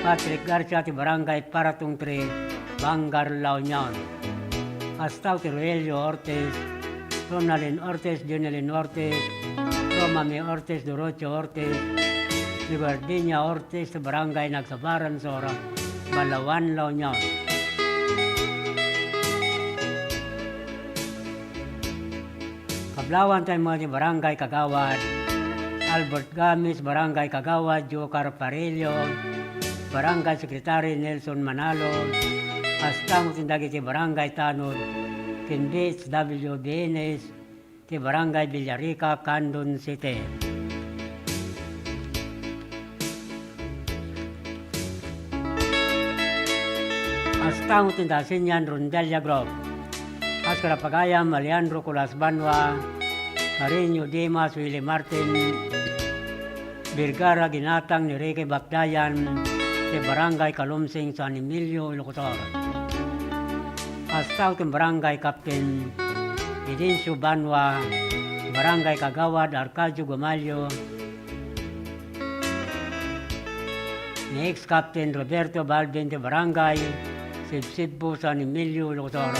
Patrick Garcia, ti Barangay Paratong three, Bangar, La Union. Kasta ti Roelio Ortiz, Ronaldin Ortiz, Jonelin Ortiz, Romami Ortiz, Dorocho Ortiz, ni Guardinia Ortiz, ti Barangay Nagsabaran, Sora, Balawan, La Union. Kablawan tayo met ni Barangay Kagawad Albert Gamis, Barangay Kagawad Jocar Parillo, Barangay Secretary Nelson Manalo, kasta met dagiti barangay tanod ken B H W Bienes ti Barangay Villarica, Candon City. Kasta met ti Dasenian Rondalia Group. Kas kada pagayam, Alejandro Colas Banua, Carino Dimas, Willie Martin, Vergara, ginatang ni Ricky Bakdayan, ti Barangay Kalumsing, San Emilio, Ilocos Sur. Kasta ken Barangay Captain Edencio Banua, Barangay Kagawad Arcadio Gumalio, ni ex-Captain Roberto Balvin ti Barangay Sibsibbo, San Emilio, Ilocos Sur.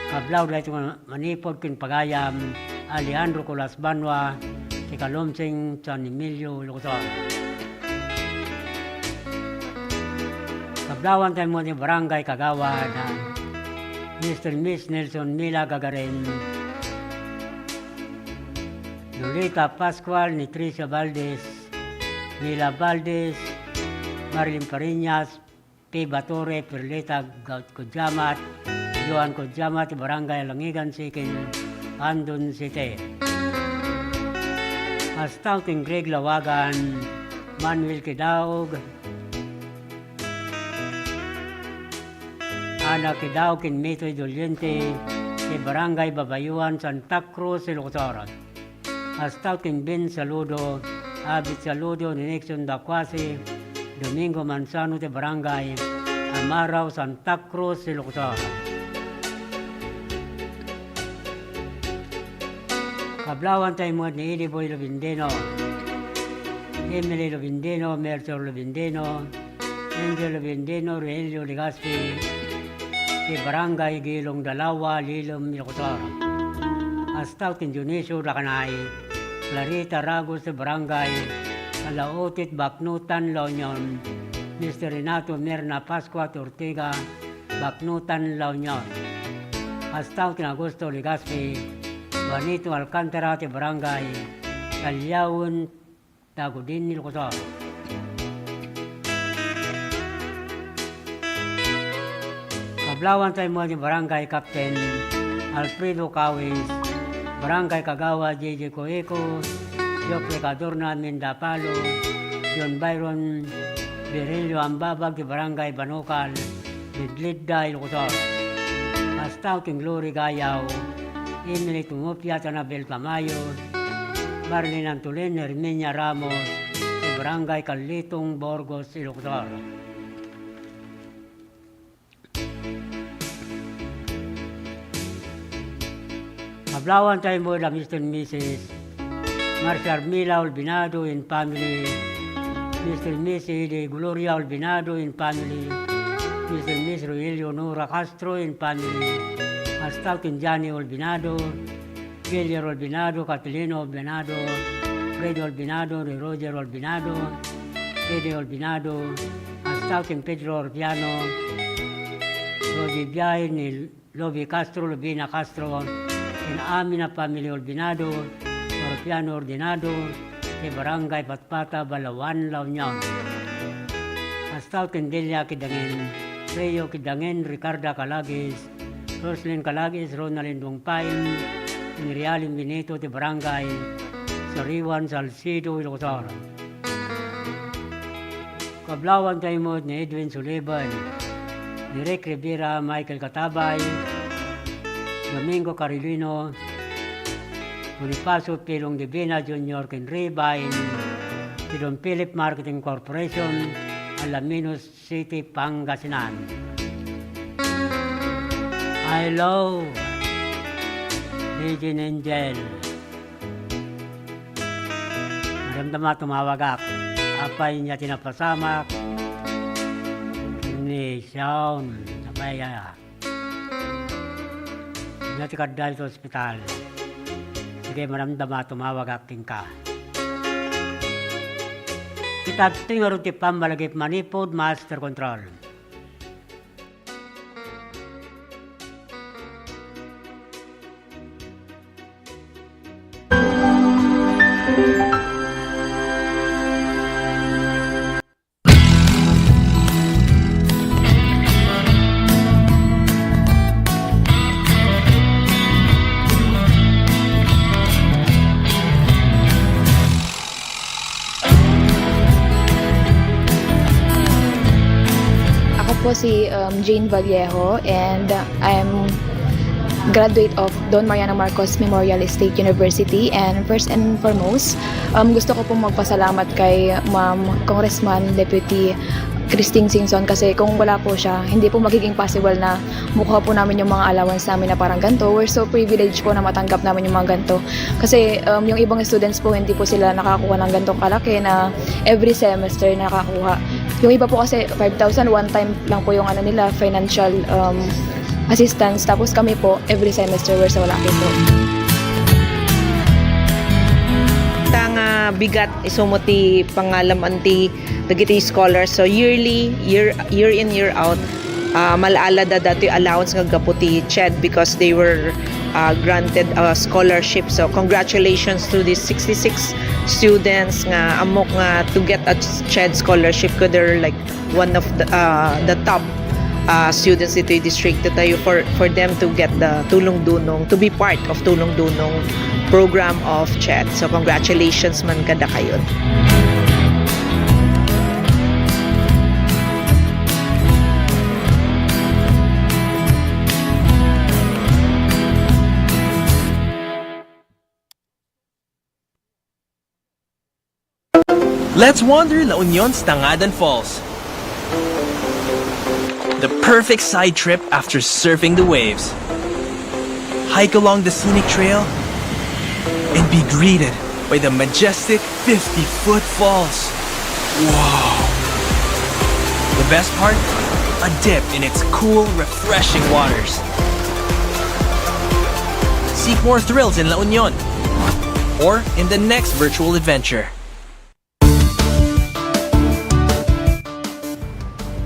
Kablaw daytoy nga manipud ken pagayam, Alejandro Colas Banua, ti Kalumsing, San Emilio, Ilocos Sur. Kablawan tayo mo ni Barangay Kagawad, Mister Miss Nelson Mila Gagarin, Lolita Pascual, ni Tricia Valdez, Mila Valdez, Marilyn Fariñas, P. Batore, Perlita Ga-, Kujamat, Joan Kujamat, Barangay Langigan Second, Candon City. Kasta ken Greg Lawagan, Manuel Kidaog, Ana Kidaog ken Mitoy Doliente, ti Barangay Babayuan, Santa Cruz, Ilocos Sur. Kasta ken Ben Saludo, Abit Saludo, ni Nixon Dacuasi, Domingo Manzano ti Barangay Amarao, Santa Cruz, Ilocos Sur. Kablawan tayo met ni Idi Boy Lobendeno, Emily Lobendeno, Melchor Lobendeno, Angel Lobendeno, Rogelio Legaspi, ti Barangay Gilong Dalawa, Lilom, Ilocos Sur. Kasta ken Dionisio Dacanay, Clarita Ragos, ti Barangay Calautit, Baknotan, La Union, Mister Renato Merna Pascua ti Ortega, Baknotan, La Union. Kasta ken Augusto Legaspi, Juanito Alcantara, ti Barangay Caliaon, Dagudin, Ilocos Sur. Kablawan tayo mo ni Barangay Captain Alfredo Cawis, Barangay Kagawad J J Coeco, Geoffrey Cadorna Mendapalo, John Byron Virilio Ambabag ti Barangay Banukal, Bidlidda, Ilocos Sur. Kasta ken Glory Gayaw, Emily Tumupia, Anabel Tamayo, Marlene Antolin, Herminia Ramos, ti Barangay Carlitong, Burgos, Ilocos Sur. Kablawan tayo mo da Mister and Missus Marcia Armila Olvinado and family, Mister and Missus Ede Gloria Olvinado and family, Mister and Missus Rogelio Nora Castro and family, kasta ken Johnny Olvinado, Gillier Olvinado, Catalino Olvinado, Fred Olvinado, ni Roger Olvinado, Eddie Olvinado, kasta ken Pedro Orpiano, Roger Biay, ni Lobi Castro, Lobina Castro, ken amin a family Olvinado, Orpiano Ordinado, ti Barangay Patpata, Balawan, La Union. Kasta ken Delia Kidangen, Reo Kidangen, Ricarda Calagis, Roslyn Calagis, Ronaldin Dungpain, ni Realin Benito ti Barangay Sariwan, Salcedo, Ilocos Sur. Kablawan tayo met ni Edwin Suliban, ni Rick Rivera, Michael Katabay, Domingo Carilino, Bonifacio Pilong Divina Junior ken Ribain, ti Don Philip Marketing Corporation, Alaminos City, Pangasinan. I love Virgin Angel. Maramdama tumawagak. Apay niya tinapasamak ni Sean. Apay, ah. Nia ti kadda iti ospital. Sige, maramdama, tumawagak kenka. Ita ti ngarud ti pammalagip manipud master control. Ako po si, um, Jane Vallejo, and I'm graduate of Don Mariano Marcos Memorial State University. And first and foremost, um, gusto ko pong magpasalamat kay Ma'am Congressman Deputy Christine Singson, kasi kung wala po siya, hindi po magiging possible na makuha po namin yung mga allowance namin na parang ganito. We're so privileged po na matanggap namin yung mga ganito. Kasi, um, yung ibang students po, hindi po sila nakakuha ng ganitong kalaki na every semester nakakuha. Yung iba po kasi, five thousand, one time lang po yung ano nila, financial, um, assistance. Tapos kami po, every semester, we're so lucky po. Ta nga bigat isu met ti pangalam-an ti dagiti scholars. So, yearly, year, year in, year out, ah, mal-ala da datoy allowance nga gapu ti CHED because they were, ah, granted a scholarship. So, congratulations to these sixty-six students nga ammok nga to get a CHED scholarship, 'cause they're, like, one of the, ah, the top, ah, students ditoy distrito tayo for, for them to get the Tulong Dunong, to be part of Tulong Dunong program of CHED. So, congratulations man kadakayo. Let's wander La Union's Tangadan Falls. The perfect side trip after surfing the waves. Hike along the scenic trail and be greeted by the majestic fifty-foot falls. Wow! The best part? A dip in its cool, refreshing waters. Seek more thrills in La Union or in the next virtual adventure.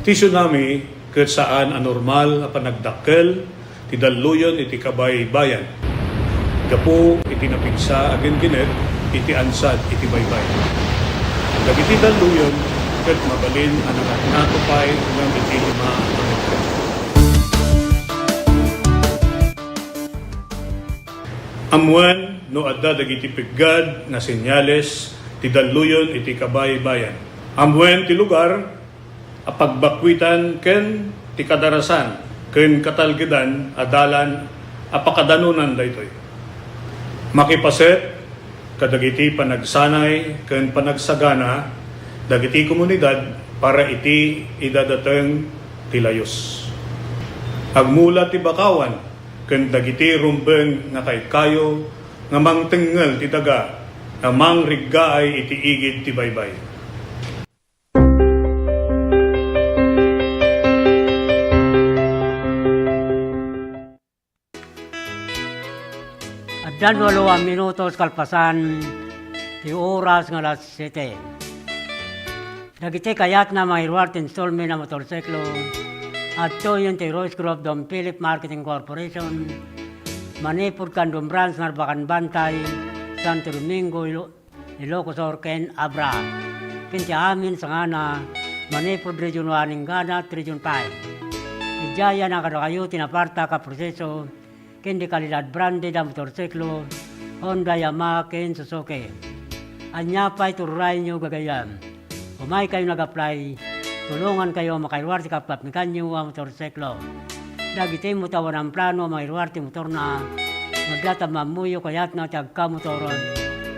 Ti tsunami ket saan a normal a panagdakkel ti dalluyon iti kabaybayan gapu iti napigsa a gingginet iti ansad iti baybay. Dagiti dalluyon ket mabalin a nakatnato pay ngem iti lima a metro. Ammoen no adda dagiti peggad nga senyales ti dalluyon iti kabaybayan. Ammoen ti lugar a pagbakuitan ken ti kadarasan ken katalgedan a dalan a pakadanonan daytoy. Makipaset kadagiti panagsanay ken panagsagana dagiti komunidad para iti idadateng ti layus. Agmula ti bakawan ken dagiti rumbeng nga kaykayo nga mangtengngel ti daga a mangriggaay iti igid ti baybay. Addan walo a minutos kalpasan ti oras nga alas siete. Dagiti kayatna mairuar ti installment a motorsiklo, adtoyen ti Rose Group Don Philip Marketing Corporation, manipud Candon Branch, Narbacan Bantay, Santo Domingo, Ilo-, Ilocos Sur, ken Abra. Ken ti amin sangana, manipud Region one, inggana ti Region five. Idiay a kadakayo ti napartak a proseso ken di kalidad branded a motorsiklo, Honda, Yamaha, ken Suzuki. Ania pay ti uray-yo, gagayyem? Umaykayon ag-apply, tulongankayo a makairuar ti kapkapnikanyo a motorsiklo. Dagiti met a awan plano a mairuar ti motorna, no adda tammamuyo kayatna ti agkamotor,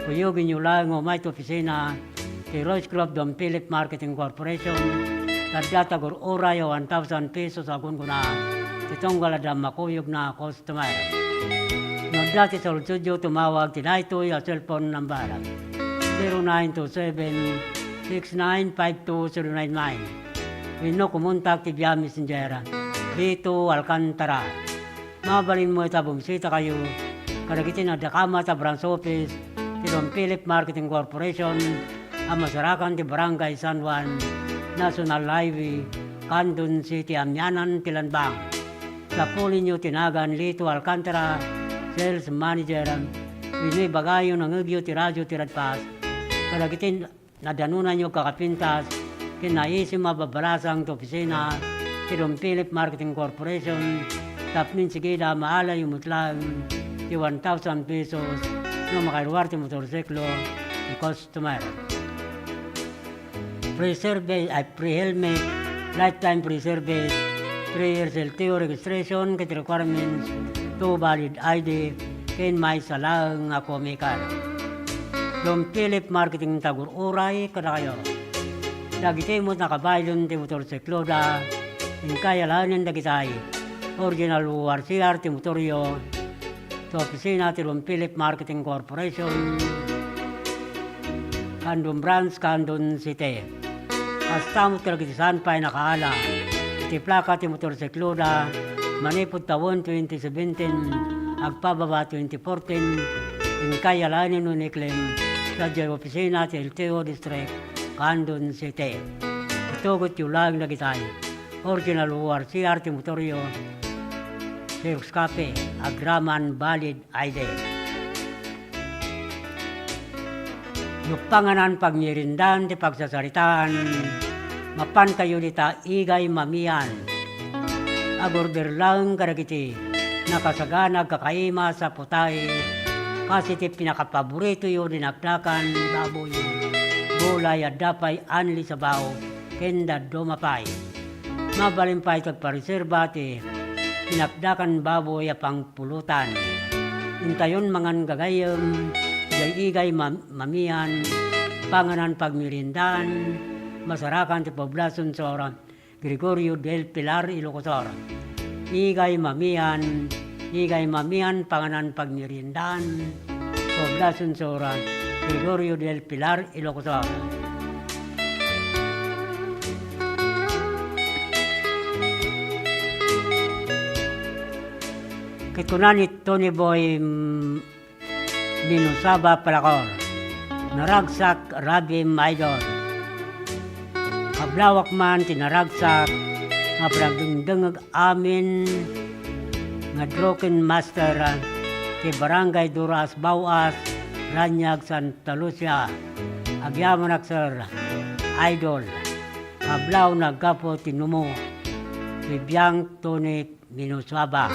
kuyogenyo laeng nga umay ti opisina ti Royce Club Don Philip Marketing Corporation, ta adda ti agur-uray a one thousand pesos a gunggona ti tunggal adda makuyogna a customer. No adda ti saludsodyo, tumawag ti daytoy a cellphone number, zero nine two seven, six nine five two zero nine nine. Wenno kumontak ti via Messenger, Lito Alcantara. Mabalin met a bumisitakayo kadagiti nadakamat a branch office ti Don Philip Marketing Corporation a masarakan ti Barangay San Juan, National Highway, Candon City, amianan ti Lanbang. Sapulenyo ti nagan Lito Alcantara, Sales Manager, wenno ibagayo, nangngegyo ti radio ti Radfast kadagiti nadanonanyo a kakapintas ken naisim a babalasang ti opisina ti Don Philip Marketing Corporation tapno insigida a maalayo met laeng ti one thousand pesos no makairuar ti motorsiklo ti customer. Free service, ay, free helmet, lifetime free service, three years L T O registration ket requirements, two valid I D, ken maysa laeng a co-maker. Don Philip Marketing ti agur-uray kadakayo. Dagiti met a nakabaylen ti motorsikloda, inkay alaenen dagitay. Original O R C R ti motoryo, ti opisina ti Don Philip Marketing Corporation, Candon Branch, Candon City. Kasta met kadagiti saan pay nakaala iti plaka ti motorsikloda manipud tawen twenty seventeen agpababa twenty fourteen, inkay alaenen wenno iklem sadiay opisina ti L T O District, Candon City. Itugotyo laeng dagitay. Original O R C R ti motoryo, Xerox copy, agraman valid I D. No panganan pagmeriendaen ti pagsasaritaan, mapankayo dita igay mamian. Agurder laeng kadagiti nakasagana agkakaimas a putahe, kas iti pinakapaboritoyo, dinakdakan baboy, gulay, adda pay anli sabaw, ken dadduma pay. Mabalin pay ti agpareserba ti dinakdakan baboy a pangpulutan. Intayon mangan gagayyem, diay igay ma-, mamian, panganan pagmeriendaen, masarakan ti Poblacion Sur, Gregorio del Pilar, Ilocos Sur. Igay mamian, igay mamian, panganan pagmeriendaen, Poblacion Sur, Gregorio del Pilar, Ilocos Sur. Ket kuna ni Tony Boy, mm, Minusaba Palacor, naragsak, Rabi Maidol. Kablawak man ti naragsak nga panagdengdengeg amin nga Drunken Master ti Barangay Duras, Bauas, Raniag, Santa Lucia. Agyamanak, Sir Idol. Kablawak nga aggapu ti numo, ti biang Tony Minusaba.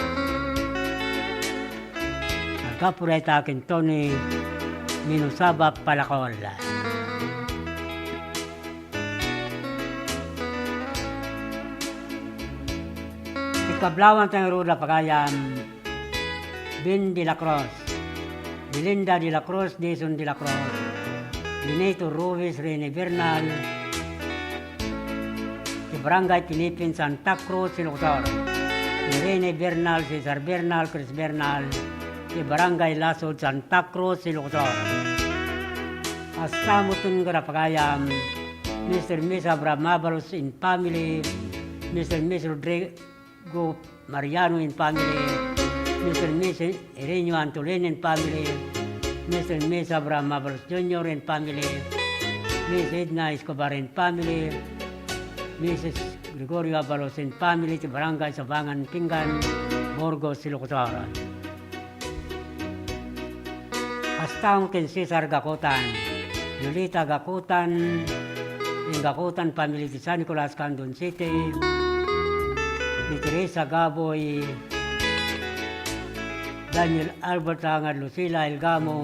Aggapu dayta ken Tony Minusaba Palacor. Ti kablawak tayo ruda pagayam, Ben de la Cruz, Belinda de la Cruz, Dison de la Cruz, Benito Ruiz, Rene Bernal, ti Barangay Pilipin, Santa Cruz, Ilocos Sur. Irene Bernal, Cesar Bernal, Chris Bernal, ti Barangay Lasud, Santa Cruz, Ilocos Sur. Kasta met ken kada pagayam, Mister Miss Abraham Abalos and family, Mister Miss Rodrigo Mariano and family, Mister Miss Irenio Antolin and family, Mister Miss Abraham Abalos Junior and family, Miss Edna Escobar and family, Missus Gregorio Abalos and family, ti Barangay Sabangan Pinggan, Burgos, Ilocos Sur. Kasta ken Cesar Gakutan, Yolita Gakutan, and Gakutan family ti San Nicolas, Candon City, ni Teresa Gaboy, Daniel Alberta nga Lucila Elgamo,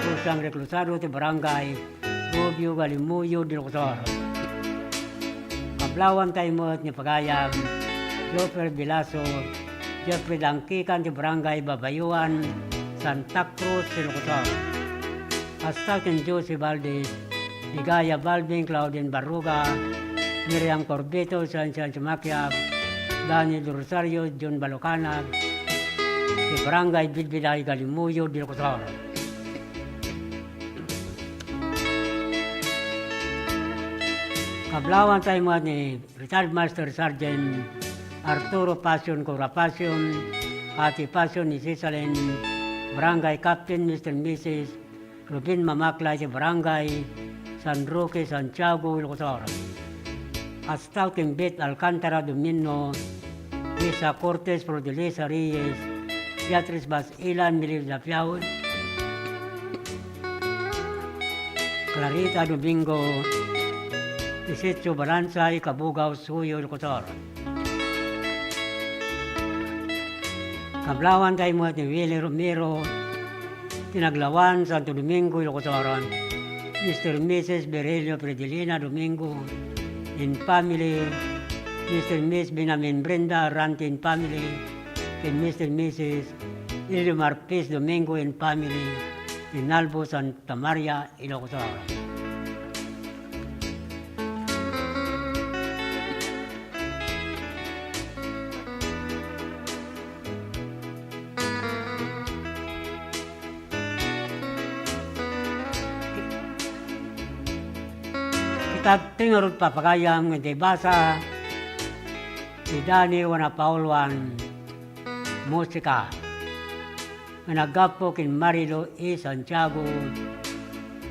Rosang Reclusado ti Barangay Rubio Galimuyo del Ocosor. Kablawanta met ni pagayam Joffer Bilaso, Jeffrey Dangkikan ti Barangay Babayuan, Santa Cruz del Ocosor. Kasta ken Josie Valdez, Ligaya Balbin, Claudine Barruga, Miriam Corbito, San San Sumakiab, Dani Rosario, John Balucanag, ti Barangay Bidbiday Galimuyo del Ocosor. Kablawanta met ni Retired Master Sergeant Arturo Pasion, Cora Pasion, Ate Pasion ni Sisalin, Barangay Captain, Mister Missus Ruben Mamaklay ti Barangay San Roque, Santiago, Ilocos Sur. Kasta ken Beth Alcantara Domino, Lisa Cortez, Flordilisa Reyes, Beatriz Basilan, Melissa Piaw, Clarita Domingo, Isetio Balansay, Kabugao, Suyo, Ilocos Sur. Kablawanta met ni Willie Romero, ti Naglawan, Santo Domingo, Ilocos Sur. Mister Missus Virgilio Fredelina Domingo and family, Mister Miss Benjamin Brenda Ranti and family, ken Mister Missus Ilio Marpes Domingo and family, ti Nalbo, Santa Maria, Ilocos Sur. Ita ti ngarud papagayam nga ti basa ti Dani Wanapauluan, musika. Nga naggapu ken Marilu E. Santiago,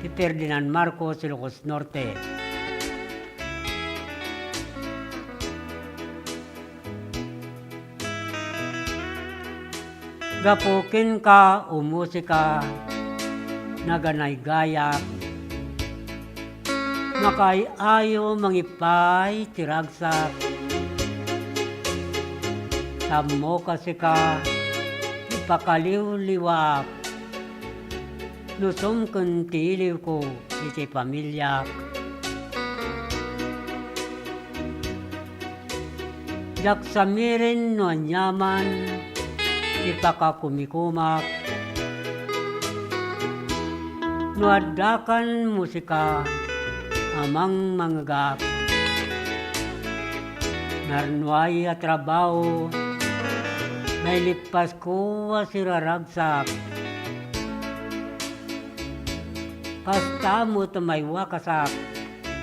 ti Ferdinand Marcos, Ilocos Norte. Gapu kenka, o musika, naganaygayak. Makaay-ayo mangipay ti ragsak. Tammo kasika, ipakaliwliwaak. Nusum ken ti iliwko iti pamiliak. Diak samiren no aniaman ti pakakumikumak. No addakan musika a mangmangegak, narnuay a trabaho, nailippasko a siraragsak. Kasta met a maiwakasak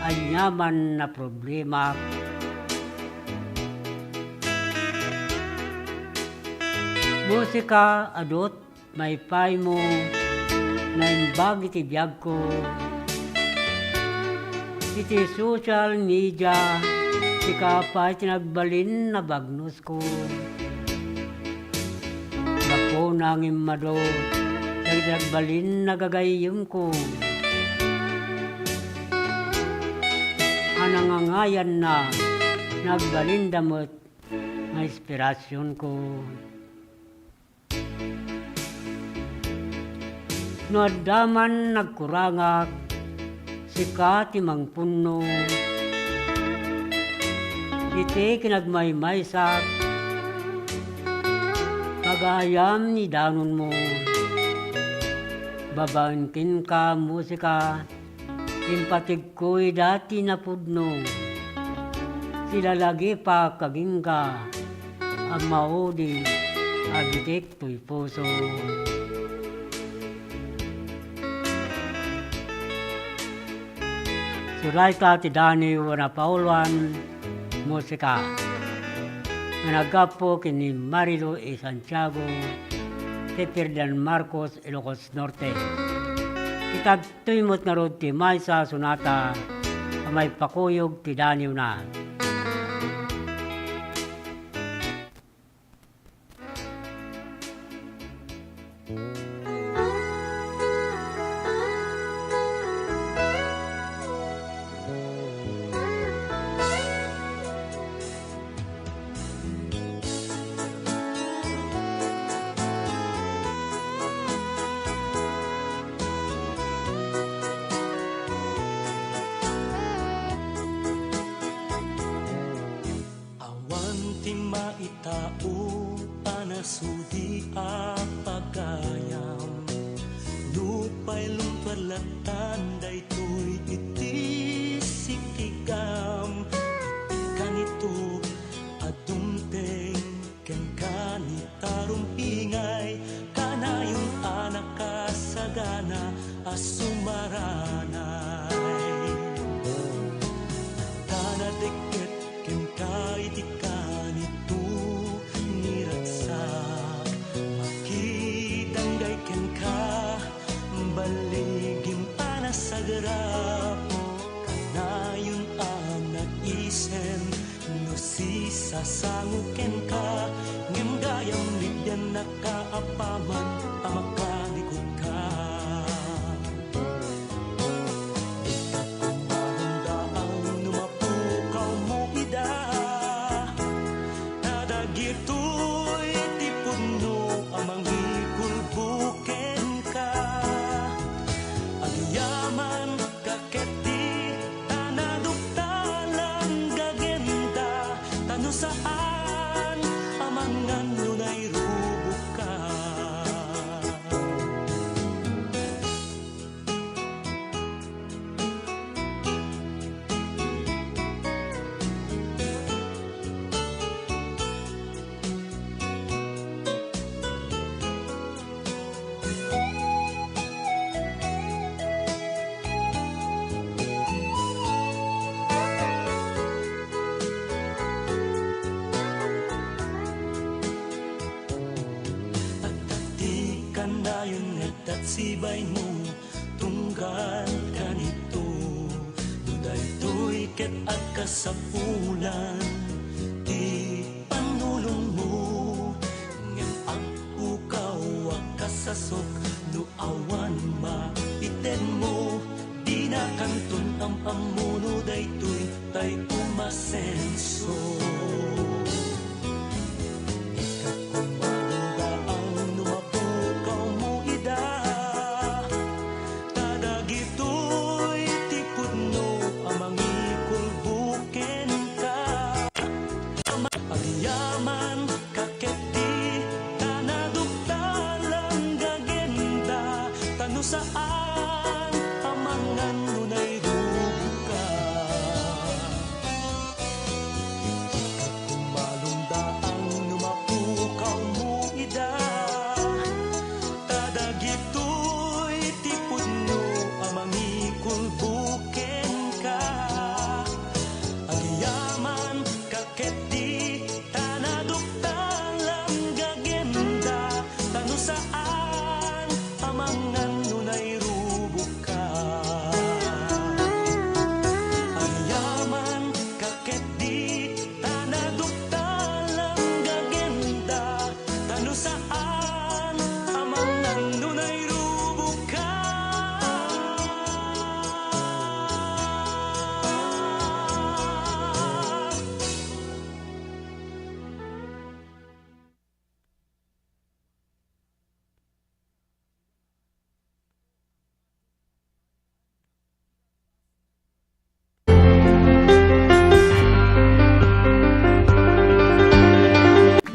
aniaman a problemak. Musika, adut maipaymo, naimbag iti biagko. Iti social media, sika pay ti nagbalin a bagnosko. Gapuna nga immadu dagiti nagbalin a gagayyemko. A nangangayanna, nagbalinda met nga inspirasionko. No adda man nagkurangak, sika ti mangpunno. Iti kinagmaymaysak, pagayam ni danonmo. Babaen kenka, musika, impatigko ida ti napudno. Silalagipak agingga a maudi a bitik toy puso. Surayta ti Dani Wanapauluan, musika, nga naggapu ken ni Marilu E. Santiago, ti Ferdinand Marcos, Ilocos Norte. Kitadtoy met ngarud ti maysa a sonata a maipakuyog ti daniwna. Itao a nasudi a pagayam, nupay lumper latan daytoy iti sikigam. Kanito a dumteng kenka ni tarumpingay, kanayon a nakasagana a sumaranay. Ta nadikket kenka iti kanito ni ragsak, makidanggay kenka, baligim a nasagrap. Kanayon a nag-isem no sisasango kenka, ngem gayam libiannaka apaman a makarigurka. Ita kumarundaang no mapukawmo ida, ta dagitoy ti pudno a mangikulbo kenka. Agyaman ka ketdi, ta naduktalan gagenda, ta no saan a mangan no nairubokka. Adda ti kanayon nga itdat sibaymo, tunggal kanito, no daytoy ket agkasapulan ti panulongmo, ngem agpukaw a kasasok no awan maitedmo, dinakanton am-ammo no daytoy tay umasenso. Ikakumalugaang no mapukawmo ida, ta dagitoy ti pudno a mangikulbo kenka. Agyaman ka ketdi, ta naduktalan gagenda, ta no saan a mangan no nairubokka. Ikakumalondaang no mapukawmo ida, ta dagitoy ti pudno a mangikulbo kenka. Agyaman ka ketdi, ta naduktalan gagenda, ta no saan a mangan no nairubokka. Agyaman ka ketdi, ta naduktalan gagenda, ta no saan a mangan no nairubokka.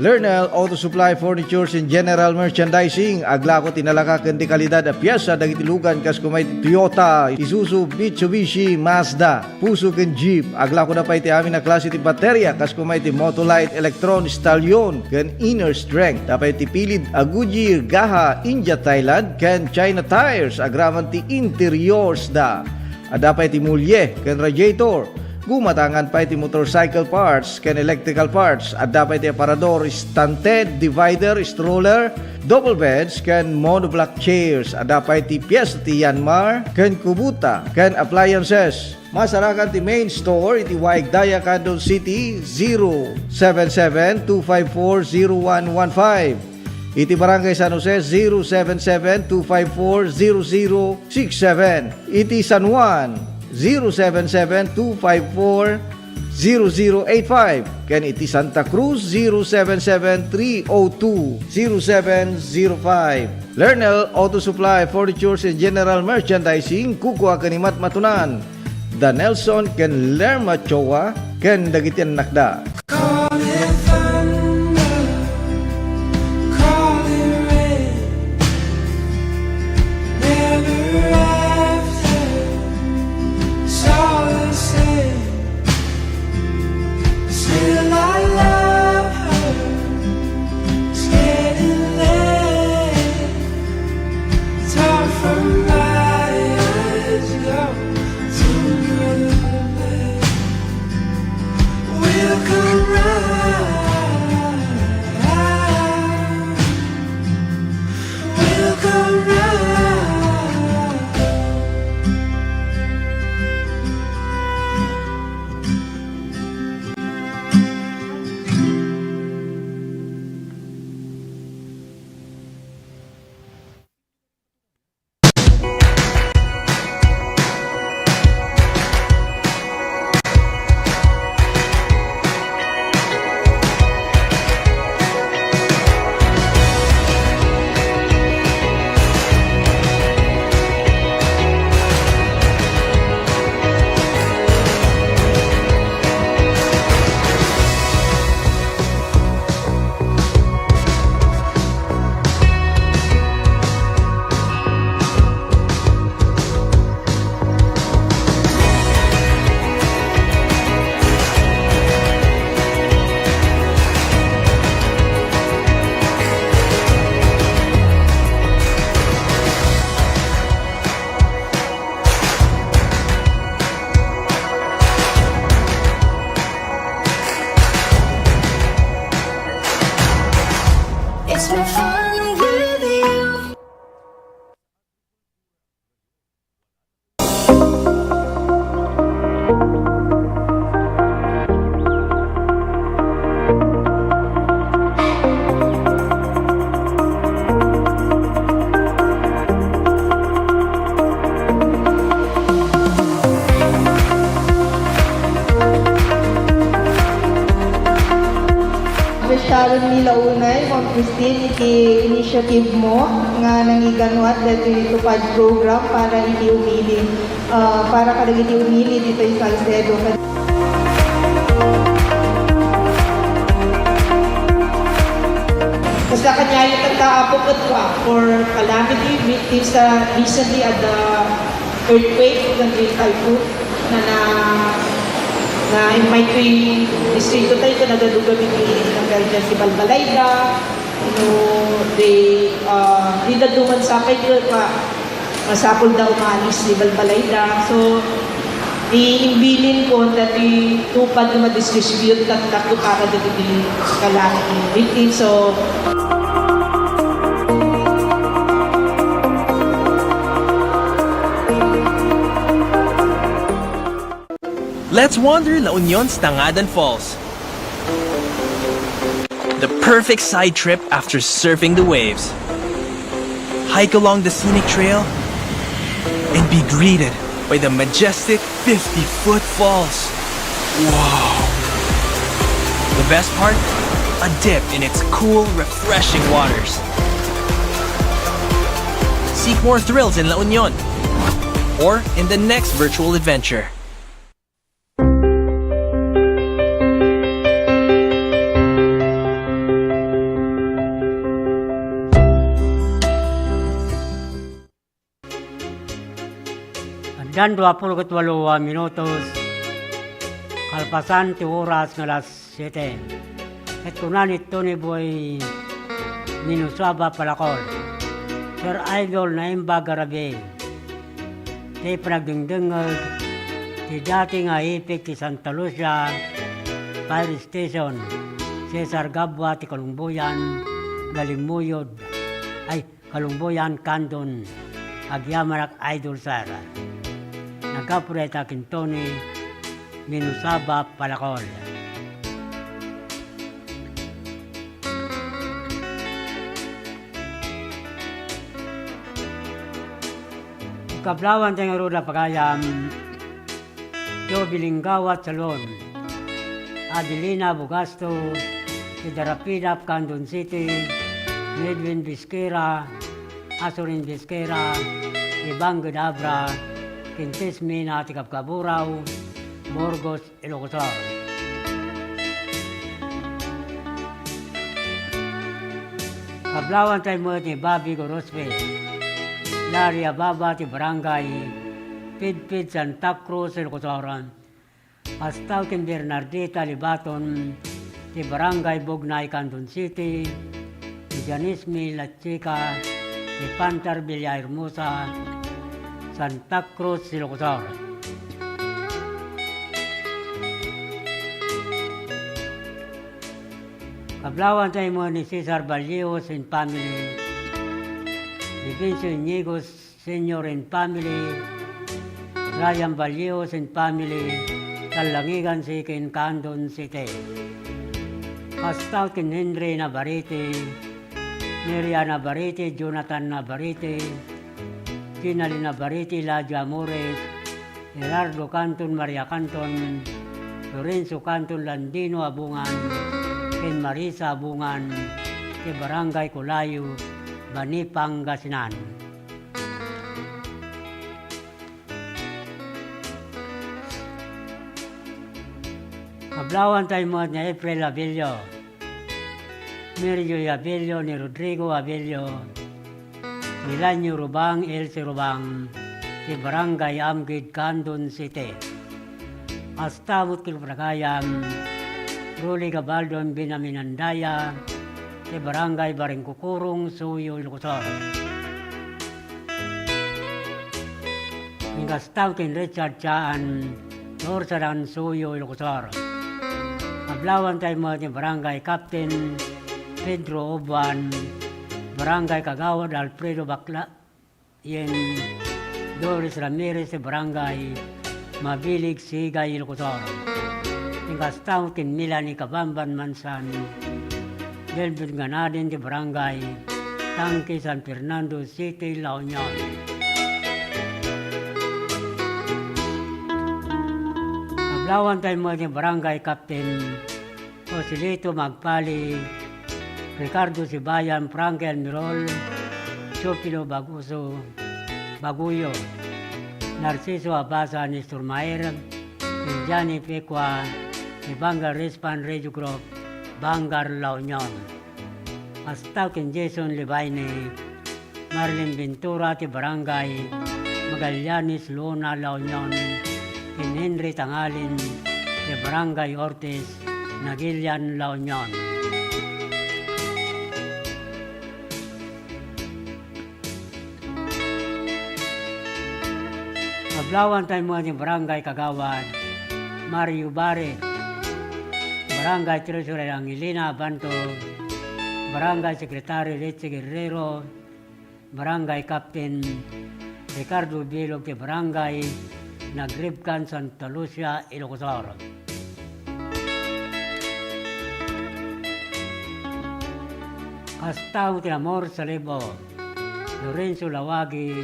Lernel Auto Supply Furnitures and General Merchandising, aglako ti nalaka ken ti kalidad a piesa dagiti lugan kas kuma iti Toyota, Isuzu, Mitsubishi, Mazda, Fuso ken Jeep. Aglako da pay ti amin a klase ti bateria kas kuma iti Motolite, Electron, Stallion, ken Inner Strength. Adda pay ti pilid a Goodyear, Gaha, India, Thailand, ken China tires agraman ti interiors da. Adda pay ti mulye ken radiator. Gumatangan pay ti motorcycle parts ken electrical parts. Adda pay ti aparador, stunted, divider, stroller, double beds, ken monoblock chairs. Adda pay ti piesta ti Yanmar ken Kubota ken appliances. Masarakan ti main store iti Waig Daya, Candon City, zero seven seven two five four zero one one five. Iti Barangay San Jose, zero seven seven two five four zero zero six seven. Iti San Juan, zero seven seven two five four zero zero eight five. Ken iti Santa Cruz, zero seven seven three oh two zero seven zero five. Lernel Auto Supply, Furnitures and General Merchandising, kukua ken ni Matmatunan. Da Nelson ken Lerma Choa ken dagiti annakda. Call F M. It's been fun with you. Miss Sharon Mila Unay, Ma'am Christine, iti initiative mo nga nangiganuat daytoy tupad program para iti umili, ah, para kadagiti umili ditoy Salcedo. Basta kaniayo tatta, Apo, ket for calamity victims, ah, recently at the earthquake, ken great typhoon, na, na, na in my three distrito tayo, ken nagadugan iti nagdalgan ti balbalayda, no, they, ah, di daduman sapay, ket pa, masapul da umalis ti balbalayda. So, imbilin ko dati tupad nga ma-distribute tatta para dagiti calamity victims. So, Let's wander La Union's Tangadan Falls. The perfect side trip after surfing the waves. Hike along the scenic trail and be greeted by the majestic fifty-foot falls. Wow! The best part? A dip in its cool, refreshing waters. Seek more thrills in La Union or in the next virtual adventure. Addan duapul ket walo a minutos kalpasan ti oras nga alas siete. Ket kuna ni Tony Boy Minusaba Palakol, Sir Idol, naimbag a rabii ti panagdengdengngeg ti dati nga ipig ti Santa Lucia Fire Station, Cesar Gabua ti Kalumboyan, Balimbuyod, ay, Kalumboyan, Candon. Agyamanak, Idol Sir. Naggapu dayta ken Tony Minusaba Palakol. Kablawanta ngarud a pagayam, Joby Lingawa Salon, Adelina Bugasto, ti Darapida of Candon City, Edwin Bisquera, Azorin Bisquera, Iban Gedabra, Quintes Mina ti Kabkaburao, Burgos, Ilocos Sur. Kablawanta met ni Bobby Gorospe, Larry Ababa ti Barangay Pidpid, Santa Cruz, Ilocos Sur. Kasta ken Bernardita Libaton ti Barangay Bugnay, Candon City, ni Janice May Lachica ti Pantar Villahermosa, Santa Cruz, Ilocos Sur. Kablawanta met ni Cesar Vallejos and family, ni Vincio Iñigos Senior and family, Ryan Vallejos and family, Talangigan City ken Candon City. Kasta ken Henry Navarrete, Miriam Navarrete, Jonathan Navarrete, Ginaline Navarrete, Elijah Amores, Gerardo Canton, Maria Canton, Lorenzo Canton, Landino Abungan, ken Marisa Abungan, ti Barangay Kulayo, Bani, Pangasinan. Kablawanta met ni April Abilio, Mary Joy Abilio, ni Rodrigo Abilio, Milanio Rubang, Elsie Rubang, ti Barangay Amgid, Candon City. Kasta met ken pagayam, Rolly Gabaldon Binaminandaya, ti Barangay Barengkukurong, Suyo, Ilocos Sur. Ken kasta ken Richard Chaan, Norsaran, Suyo, Ilocos Sur. Kablawanta met ni Barangay Captain Pedro Obuan, Barangay Kagawad Alfredo Bakla, yen Doris Ramirez ti Barangay Mabilig, Sigay, Ilocos Sur. Ken kasta met ken Melanie Kabamban Mansan, Delbert Nganaden ti Barangay Tangke, San Fernando City, La Union. Kablawanta met ni Barangay Captain Joselito Magpali, Ricardo Sibayan, Frankie Almirol, Teofilo Baguso, Baguyo, Narciso Abasa, Nestor Maer, Viviani Pecua, ti Vanguard Respan Radio Group, Vanguard, La Union. Kasta ken Jason Libaine, Marlene Ventura ti Barangay Magallanes Luna, La Union, ken Henry Tangalin ti Barangay Ortiz, Naguilian, La Union. Kablawanta met ni Barangay Kagawad Mario Baret, Barangay Treasurer Angelina Abanto, Barangay Secretary Richie Guerrero, Barangay Captain Ricardo Bilog ti Barangay Nagribkan, Santa Lucia, Ilocos Sur. Kasta met ni Amor Salibo, Lorenzo Lawagi,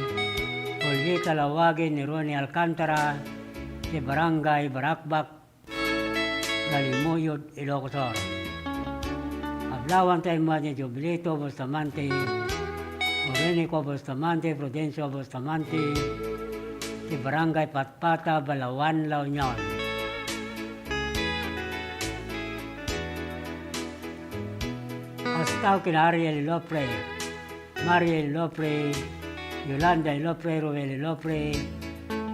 Julieta Lawagi, ni Ronnie Alcantara, ti Barangay Barakbak, Galimuyod, Ilocos Sur. Kablawanta met ni Jovelito Bustamante, Orenico Bustamante, Prudencio Bustamante, ti Barangay Patpata, Balaoan, La Union. Kasta ken Ariel Ilopre, Maria Ilopre, Yolanda Ilopre, Roel Ilopre,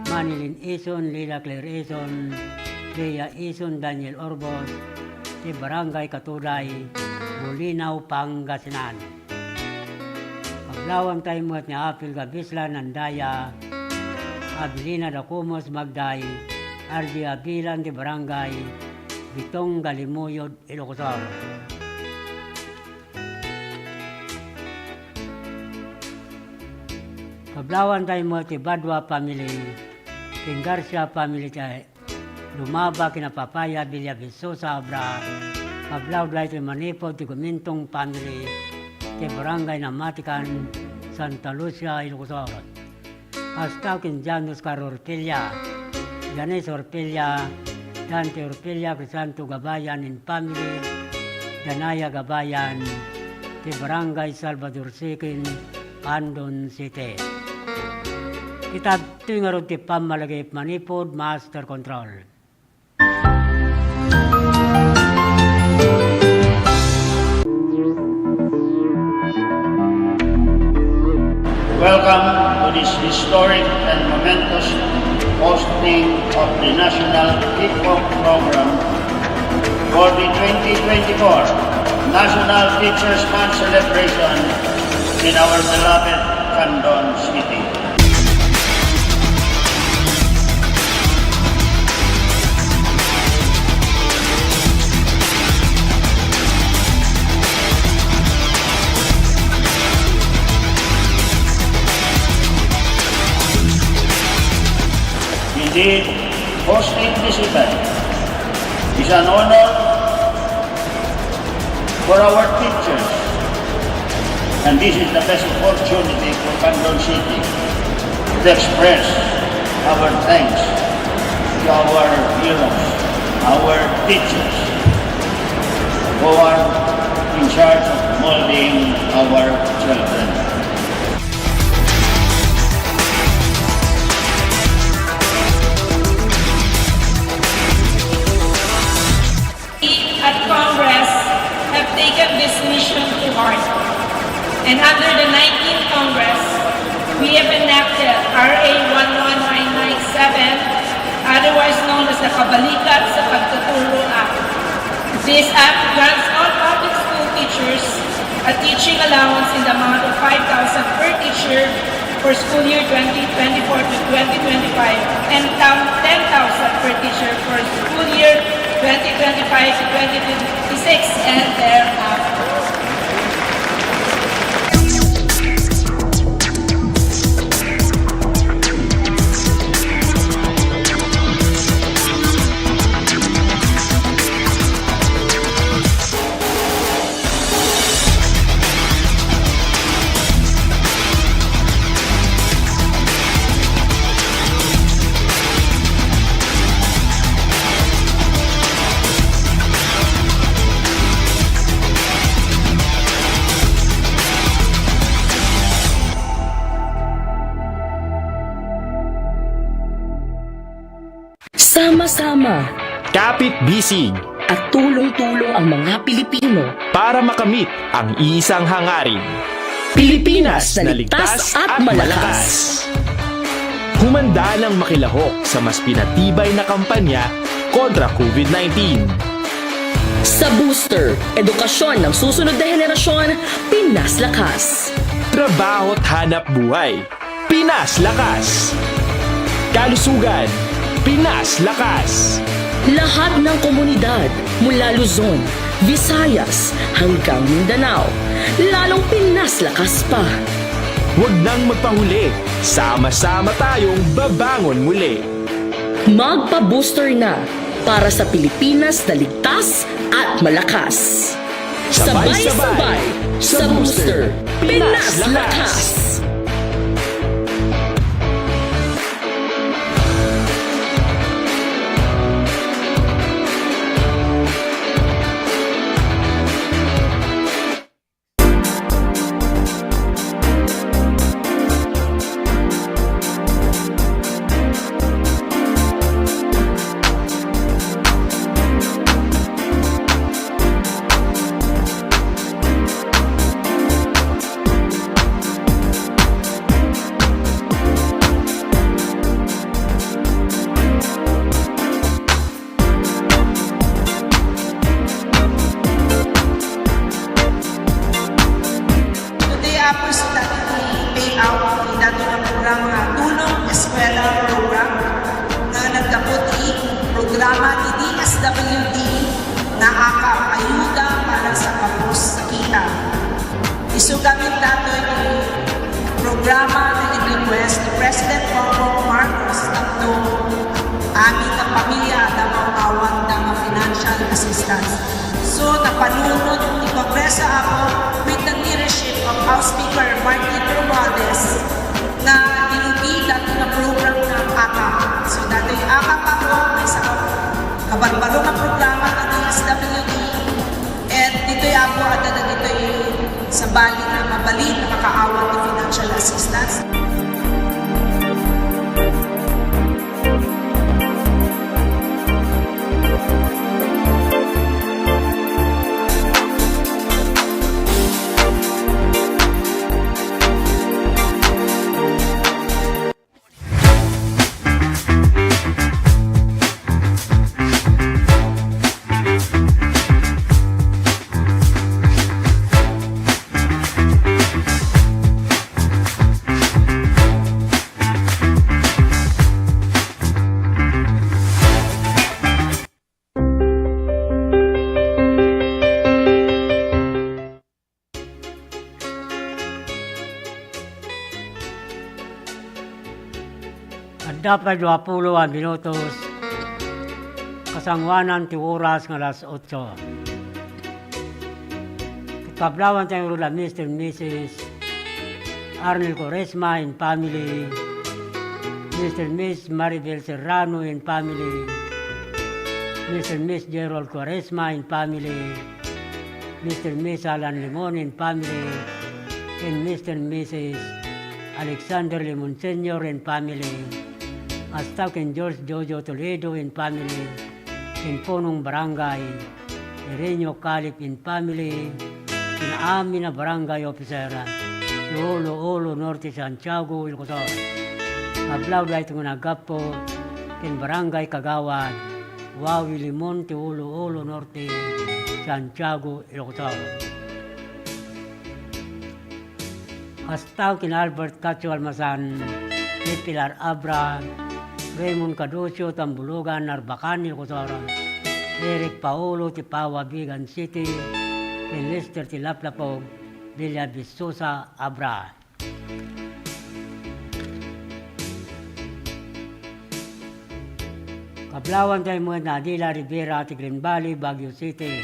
Manilyn Ison, Lila Claire Ison, Lea Ison, Daniel Orbos, ti Barangay Katuday, Bolinao, Pangasinan. Kablawanta met ni Apil Gabislan Andaya, Abilina Dacumus Magday, Ardi Abilan ti Barangay Bitong, Galimuyod, Ilocos Sur. Kablawanta met ti Badua family, ken Garcia family ti Lumaba ken Apapaya, Villa Visosa, Abra. Kablawda ti manipud ti Gumintong family, ti Barangay Namatican, Santa Lucia, Ilocos Sur. Kasta ken Jan Oscar Orpella, Janice Orpella, Dante Orpella, Crisanto Gabayan and family, Danaya Gabayan, ti Barangay Salvador Sikin, Andon City. Ita daytoy ngarud ti pammalagip manipud Master Control. Welcome to this historic and momentous hosting of the National Kickbox Program for the twenty twenty-four National Teachers Month celebration in our beloved Candon City. Indeed, hosting this event is an honor for our teachers. And this is the best opportunity for Candon City to express our thanks to our heroes, our teachers, who are in charge of molding our children. At Congress have taken this mission to heart. And under the nineteenth Congress, we have enacted R A one one nine nine seven, otherwise known as the Kabalikat sa Pagtuturo Act. This act grants all public school teachers a teaching allowance in the amount of five thousand per teacher for school year twenty twenty-four to twenty twenty-five and tam-, ten thousand per teacher for school year twenty twenty-five to twenty twenty-six and thereafter. Sama-sama. Kapit-bisig. At tulong-tulong ang mga Pilipino. Para makamit ang isang hangarin. Pilipinas na ligtas at malakas. Humanda nang makilahok sa mas pinatibay na kampanya kontra COVID nineteen. Sa Booster, edukasyon ng susunod na henerasyon, Pinas Lakas. Trabaho at hanap buhay, Pinas Lakas. Kalusugan, Pinas Lakas. Lahat ng komunidad, mula Luzon, Visayas, hanggang Mindanao, lalong Pinas Lakas pa. Huwag nang magpahuli, sama-sama tayong babangon muli. Magpa-booster na para sa Pilipinas na ligtas at malakas. Sabay-sabay sa Booster, Pinas Lakas. Today, Apo, so dati ti payout ti dati nga programa nga Tulong Eskwela Program nga naggapu ti programa ti D S W D nga AKAP, Ayuda para sa Kapos sa Kita. Isu gamin datoy ti programa nga in-request ni President Bongbong Marcos tapno amin nga pamilya adda maawanda nga financial assistance. So, napanunot ti Kongreso, Apo, with the leadership of House Speaker Martin Romualdez, nga ilugi dati nga program nga AKAP. So, datoy AKAP, Apo, maysa nga kabarbaro nga programa ti D S W D. And ditoy, Apo, adda dagitoy sabali nga mabalin nga makaawat ti financial assistance. Adda pay duapulo a minutos kasangoanan ti oras nga alas otso. Kablawan tayo rula, Mister and Missus Arnel Quaresma and family, Mister and Miss Maribel Serrano and family, Mister and Miss Gerald Quaresma and family, Mister and Miss Alan Limon and family, and Mister and Missus Alexander Limon Senior and family, hasta ken George Jojo Toledo and family, ken Punong Barangay Irenio Calip and family, ken amin a barangay officer ti Ulu-Ulu Norte, Santiago, Ilocos Sur. Ablaw daytoy nga naggapu ken Barangay Kagawad Wawi Limon ti Ulu-Ulu Norte, Santiago, Ilocos Sur. Hasta ken Albert Cacho Almasan, ni Pilar Abra, Raymond Caducio, Tambulugan, Narbacan, Ilocos Sur, Eric Paolo, ti Pawa, Vigan City, ken Lester ti Laplapog, Villa Vistosa, Abra. Kablawan tayo met ni Adela Rivera ti Green Valley, Baguio City,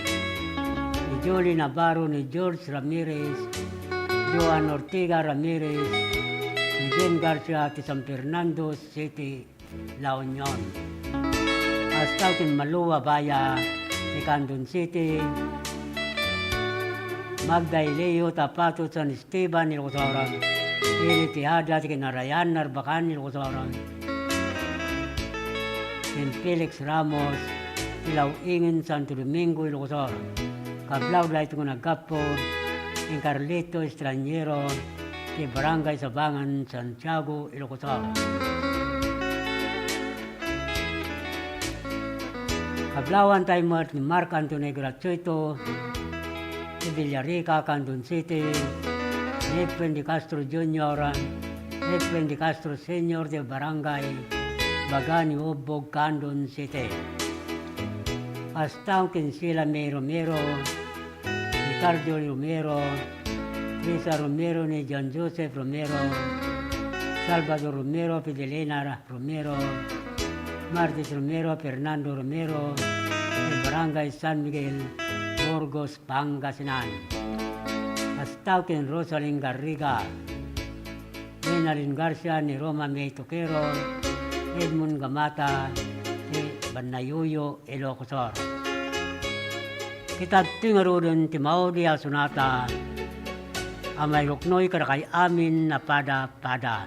ni Julie Navarro, ni George Ramirez, Joan Ortega Ramirez, ni Jen Garcia ti San Fernando City, La Union. Hasta ken Malua Baya ti Candon City, Magda Ileo Tapato, San Esteban, Ilocos Sur, Eli Tejada ti Kinarayan, Narbacan, Ilocos Sur. ken Felix Ramos ti Law-ingen Santo Domingo, Ilocos Sur. Kablaw daytoy nga naggapu ken Carlito Estraniero ti Barangay Sabangan, Santiago, Ilocos Sur. Kablawan tayo met ni Mark Anthony Gratuito ti Villarica, Candon City, ni Efren de Castro Junior, ni Efren de Castro Senior ti Barangay Baga ni Ubbog, Candon City. Kasta ken Sila May Romero, Ricardo Romero, Risa Romero, ni John Joseph Romero, Salvador Romero, Fidelina Romero, Martis Romero, Fernando Romero, ti Barangay San Miguel, Burgos, Pangasinan. Kasta ken Rosalyn Garriga, Renalyn Garcia, ni Roma May Toquero, Edmund Gamata, ti Banayuyo, Ilocos Sur. Kitadtoy ngaruden ti maudi a sonata a mairuknoy kadakay amin a pada-pada.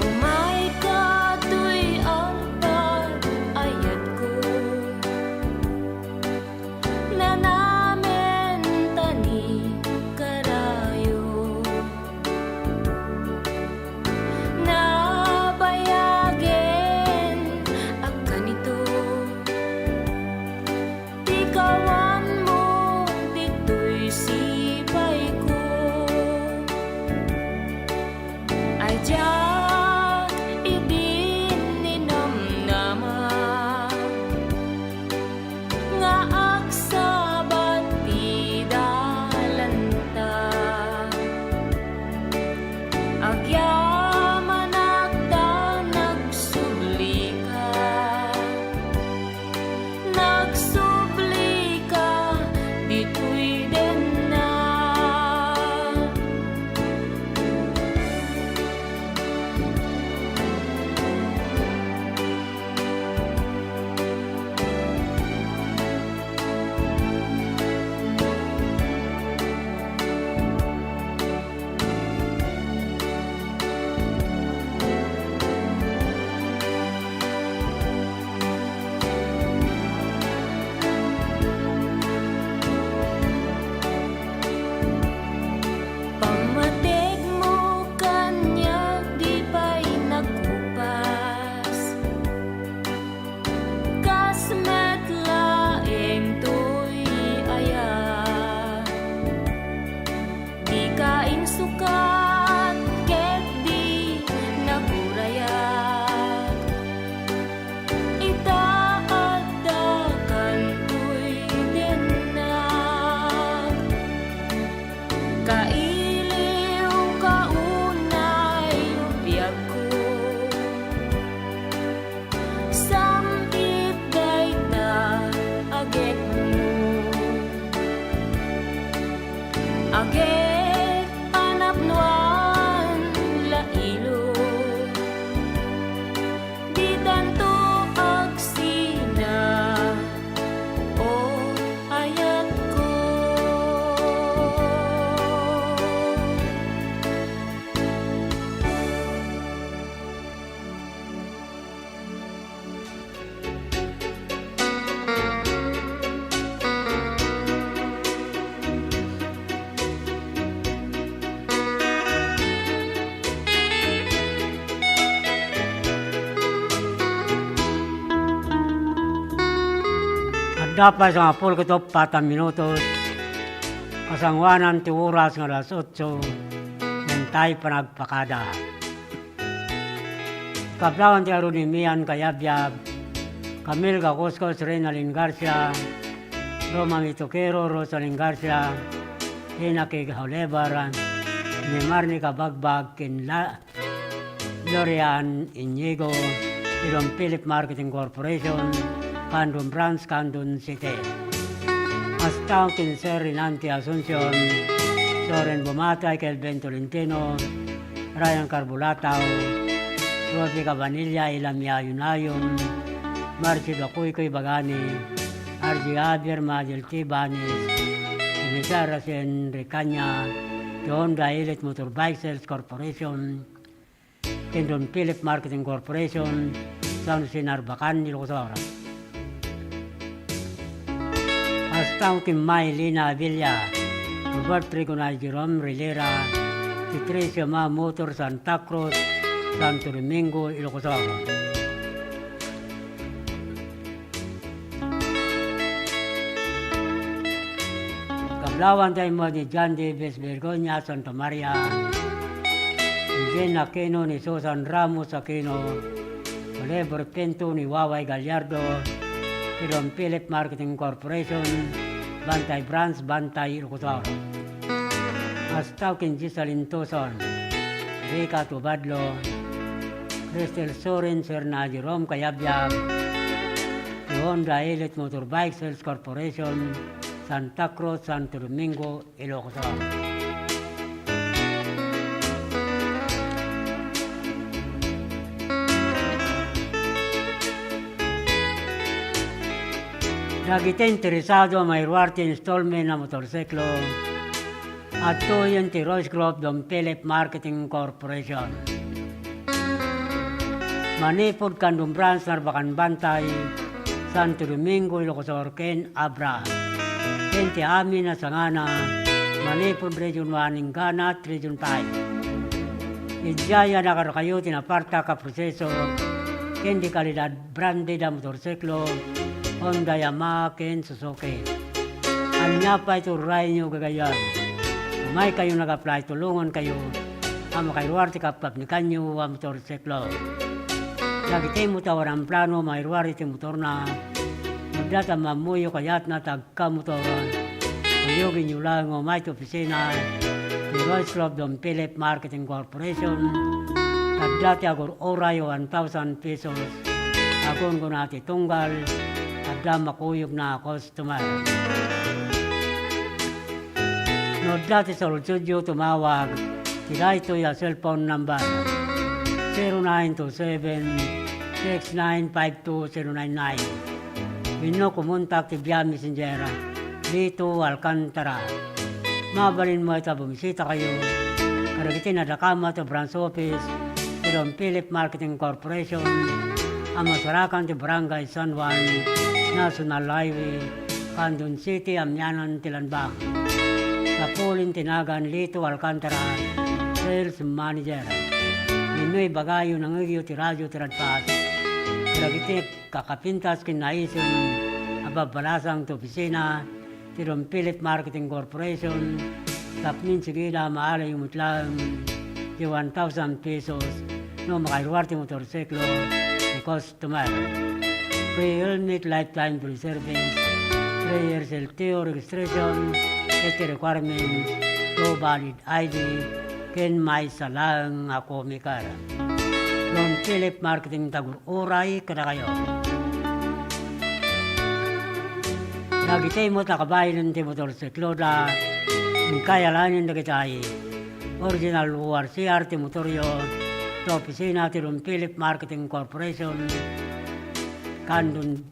Umayka toy altar, ayatko. Nanamen ta ni karayo. Nabayagen a kanito, ti kawanmo ditoy sipayko. Ay diak idi ninamnama nga agsabat ti dalanta. Agyamanak ta nagsublika, nagsublika ditoy denna. Pammategmo kaniak di pay nagupas, kas met laeng toy ayat. Dika insukat ket di nagurayat. Ita addakan toy dennak. Kailiw ka unay biagko. Sam-it dayta a getmo. A get a napnoan la ilo. Ditanto agsina, o ayatko. Adda pay sangapulo ket uppat a minutos, kasangoanan ti oras nga alas otso, daytay panagpakada. Kablawan ti arud ni Mian Kayabyab, Camille Gakuskus, Renalyn Garcia, Roma Mitoquero, Rosalyn Garcia, Ina Kig Haulebar, ni Marnie Kabagbag, ken la-, Lorian Iñigo, ti Don Philip Marketing Corporation, Candon Branch, Candon City. Kasta ken Sir Renante Asuncion, Soren Bumatay, Kelvin Tolentino, Ryan Carbulataw, Rodrigo Cabanilla, Ilamia Yunayon, Marcio Dacuico Ibagani, R J Javier Madel Tibanes, Elisa Racen Recaña, ti Honda Elite Motorbike Sales Corporation, ken Don Philip Marketing Corporation, San Jose Narbacan, Ilocos Sur. Hasta ken Maylina Avila, Robert Rigonay Jerome Rilera, ti Tricia Ma Motor Santa Cruz, Santo Domingo, Ilocos Sur. Kablawan tayo mo ni John Davis Bergoña, Santa Maria, Jane Aquino ni Susan Ramos Aquino, Oliver Pinto ni Waway Gallardo, Freedom Philip Marketing Corporation, Bantay Branch, Bantay, Ilocos Sur. Hasta ken Giselle Tuson, Rica Tubadlo, Cristel Sorin, Serna Jerome Cayabyab, ti Honda Elite Motorbike Sales Corporation, Santa Cruz, Santo Domingo, Ilocos Sur. Dagiti interesado a mairuar ti installment a motorsiklo, adtoyen ti Royce Club Don Philip Marketing Corporation. Manipud Candon Branch, Narbacan Bantay, Santo Domingo, Ilocos Sur, ken Abra. Ken ti amin a sangana, manipud Region one inggana Region five. Idiay a nakarkayo ti napartak a proseso ken di kalidad branded a motorsiklo, Honda, Yamaha, ken Suzuki. Ania pay ti urayyo, gagayyem? Umaykayo nag-apply, tulongankayo a makairuar ti kapkapnikanyo a motorsiklo. Dagiti met a awan plano mairuar iti motorna, no adda ti ammom a kayatna ti agkamotor, kuyogenyo laeng nga umay ti opisina ti Royce Club Don Philip Marketing Corporation. Adda ti agur-uray a one thousand pesos. Agunggona ti tunggal, adda makuyogna a customer. No adda ti saludsodyo, tumawag ti daytoy a cellphone number, zero nine two seven, six nine five two zero nine nine. Wenno kumontak ti via Messenger, Lito Alcantara. Mabalin met a bumisitakayo kadagiti nadakamat a branch office ti Don Philip Marketing Corporation a masarakan ti Barangay San Juan, National Highway, Candon City, amianan ti Lanbang. Sapulin ti nagan Lito Alcantara, Sales Manager. Wenno ibagayo, nangngegyo ti radio ti Radfast kadagiti kakapintas ken naisem a babbalasang ti opisina ti Don Philip Marketing Corporation, tapno insigida, maalayo met laeng ti one thousand pesos no makairuar ti motorsiklo ti customer. Free helmet, lifetime free service, three years L T O registration, iti requirements, two valid I D, ken maysa laeng a comic card. Don Philip Marketing, tagur-uray kadakayo. Dagiti met a kabaelan ti motorsikloda, inkay alaenen dagiti original O R C R ti motoryo, ti opisina ti Don Philip Marketing Corporation, Candon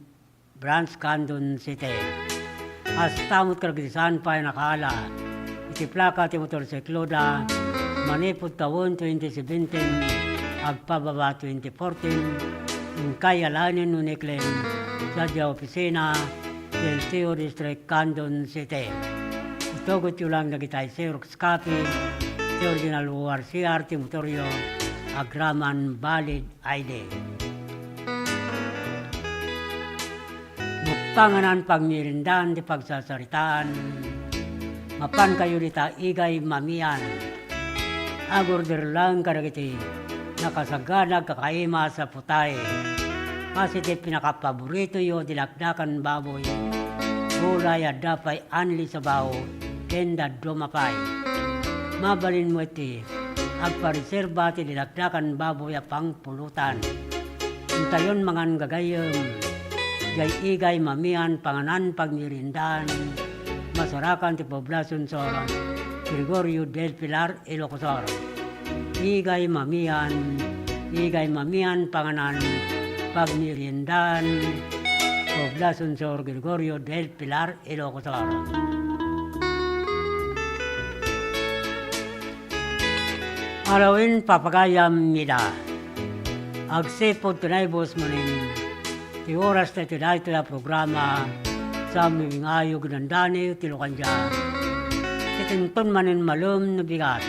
Branch, Candon City. Hasta met kadagiti saan pay nakaala iti plaka ti motorsikloda manipud tawen twenty seventeen agpababa twenty fourteen, inkay alaenen no iniklen sadiay opisina ti L T O District, Candon City. Itugotyo lang dagiti Xerox copy ti original O R C R ti motoryo agraman valid I D. Butanganan pagmirindan ti pagsasaritaan, mapankayo dita Igay Mamian. Agurder lang kadagiti nakasagana a kakaimas a putahe. Kas iti pinakapaboritoyo, dinakdakan baboy, gulay, adda pay anli sabaw, ken dadduma pay. Mabalin met ti agpareserba ti dinakdakan baboy a pangpulutan. Intayon mangan, gagayyem, diay Igay Mamian, panganan pagmirindan, masarakan ti Poblacion Sur, Gregorio del Pilar, Ilocos Sur. Igay Mamian, Igay Mamian Panganan, pagmeriendaen, Poblacion Sur, Gregorio del Pilar, Ilocos Sur. Alawen papagayam ida. Agsipud ti naibus manen ti oras ta iti daytoy a programa, sa mabingayo ginandani ti lukandia. Ti tinton manen malem no bigat,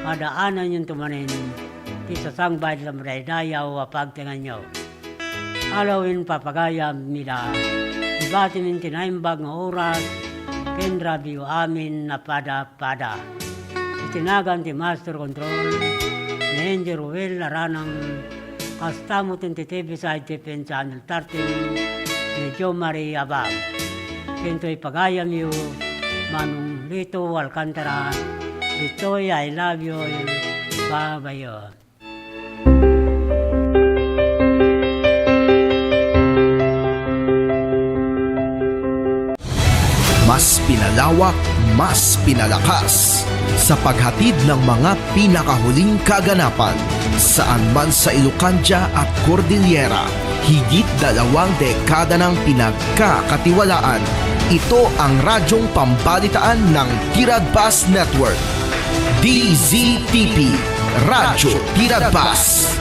padaananyonto manen ti sasangbaed la madaydayaw a pagtenganyo. Alawen papagayam ida, ibatimin ti naimbag nga oras ken radioamin a pada-pada. Iti nagan ti Master Control, ni Engineer Ruel Aranang, kasta met ti T V Side T P N Channel thirteen, ni Jo Marie Abab. Ken toy pagayamyo, Manong Lito Alcantara, ditoy I love you, babayo. Mas pinalawak, mas pinalakas sa paghatid ng mga pinakahuling kaganapan, saan man sa Ilocandia at Cordillera, higit dalawang dekada nang pinagkakatiwalaan. Ito ang radyong pambalitaan ng Tiradbas Network. D Z T P, Radyo Tiradbas.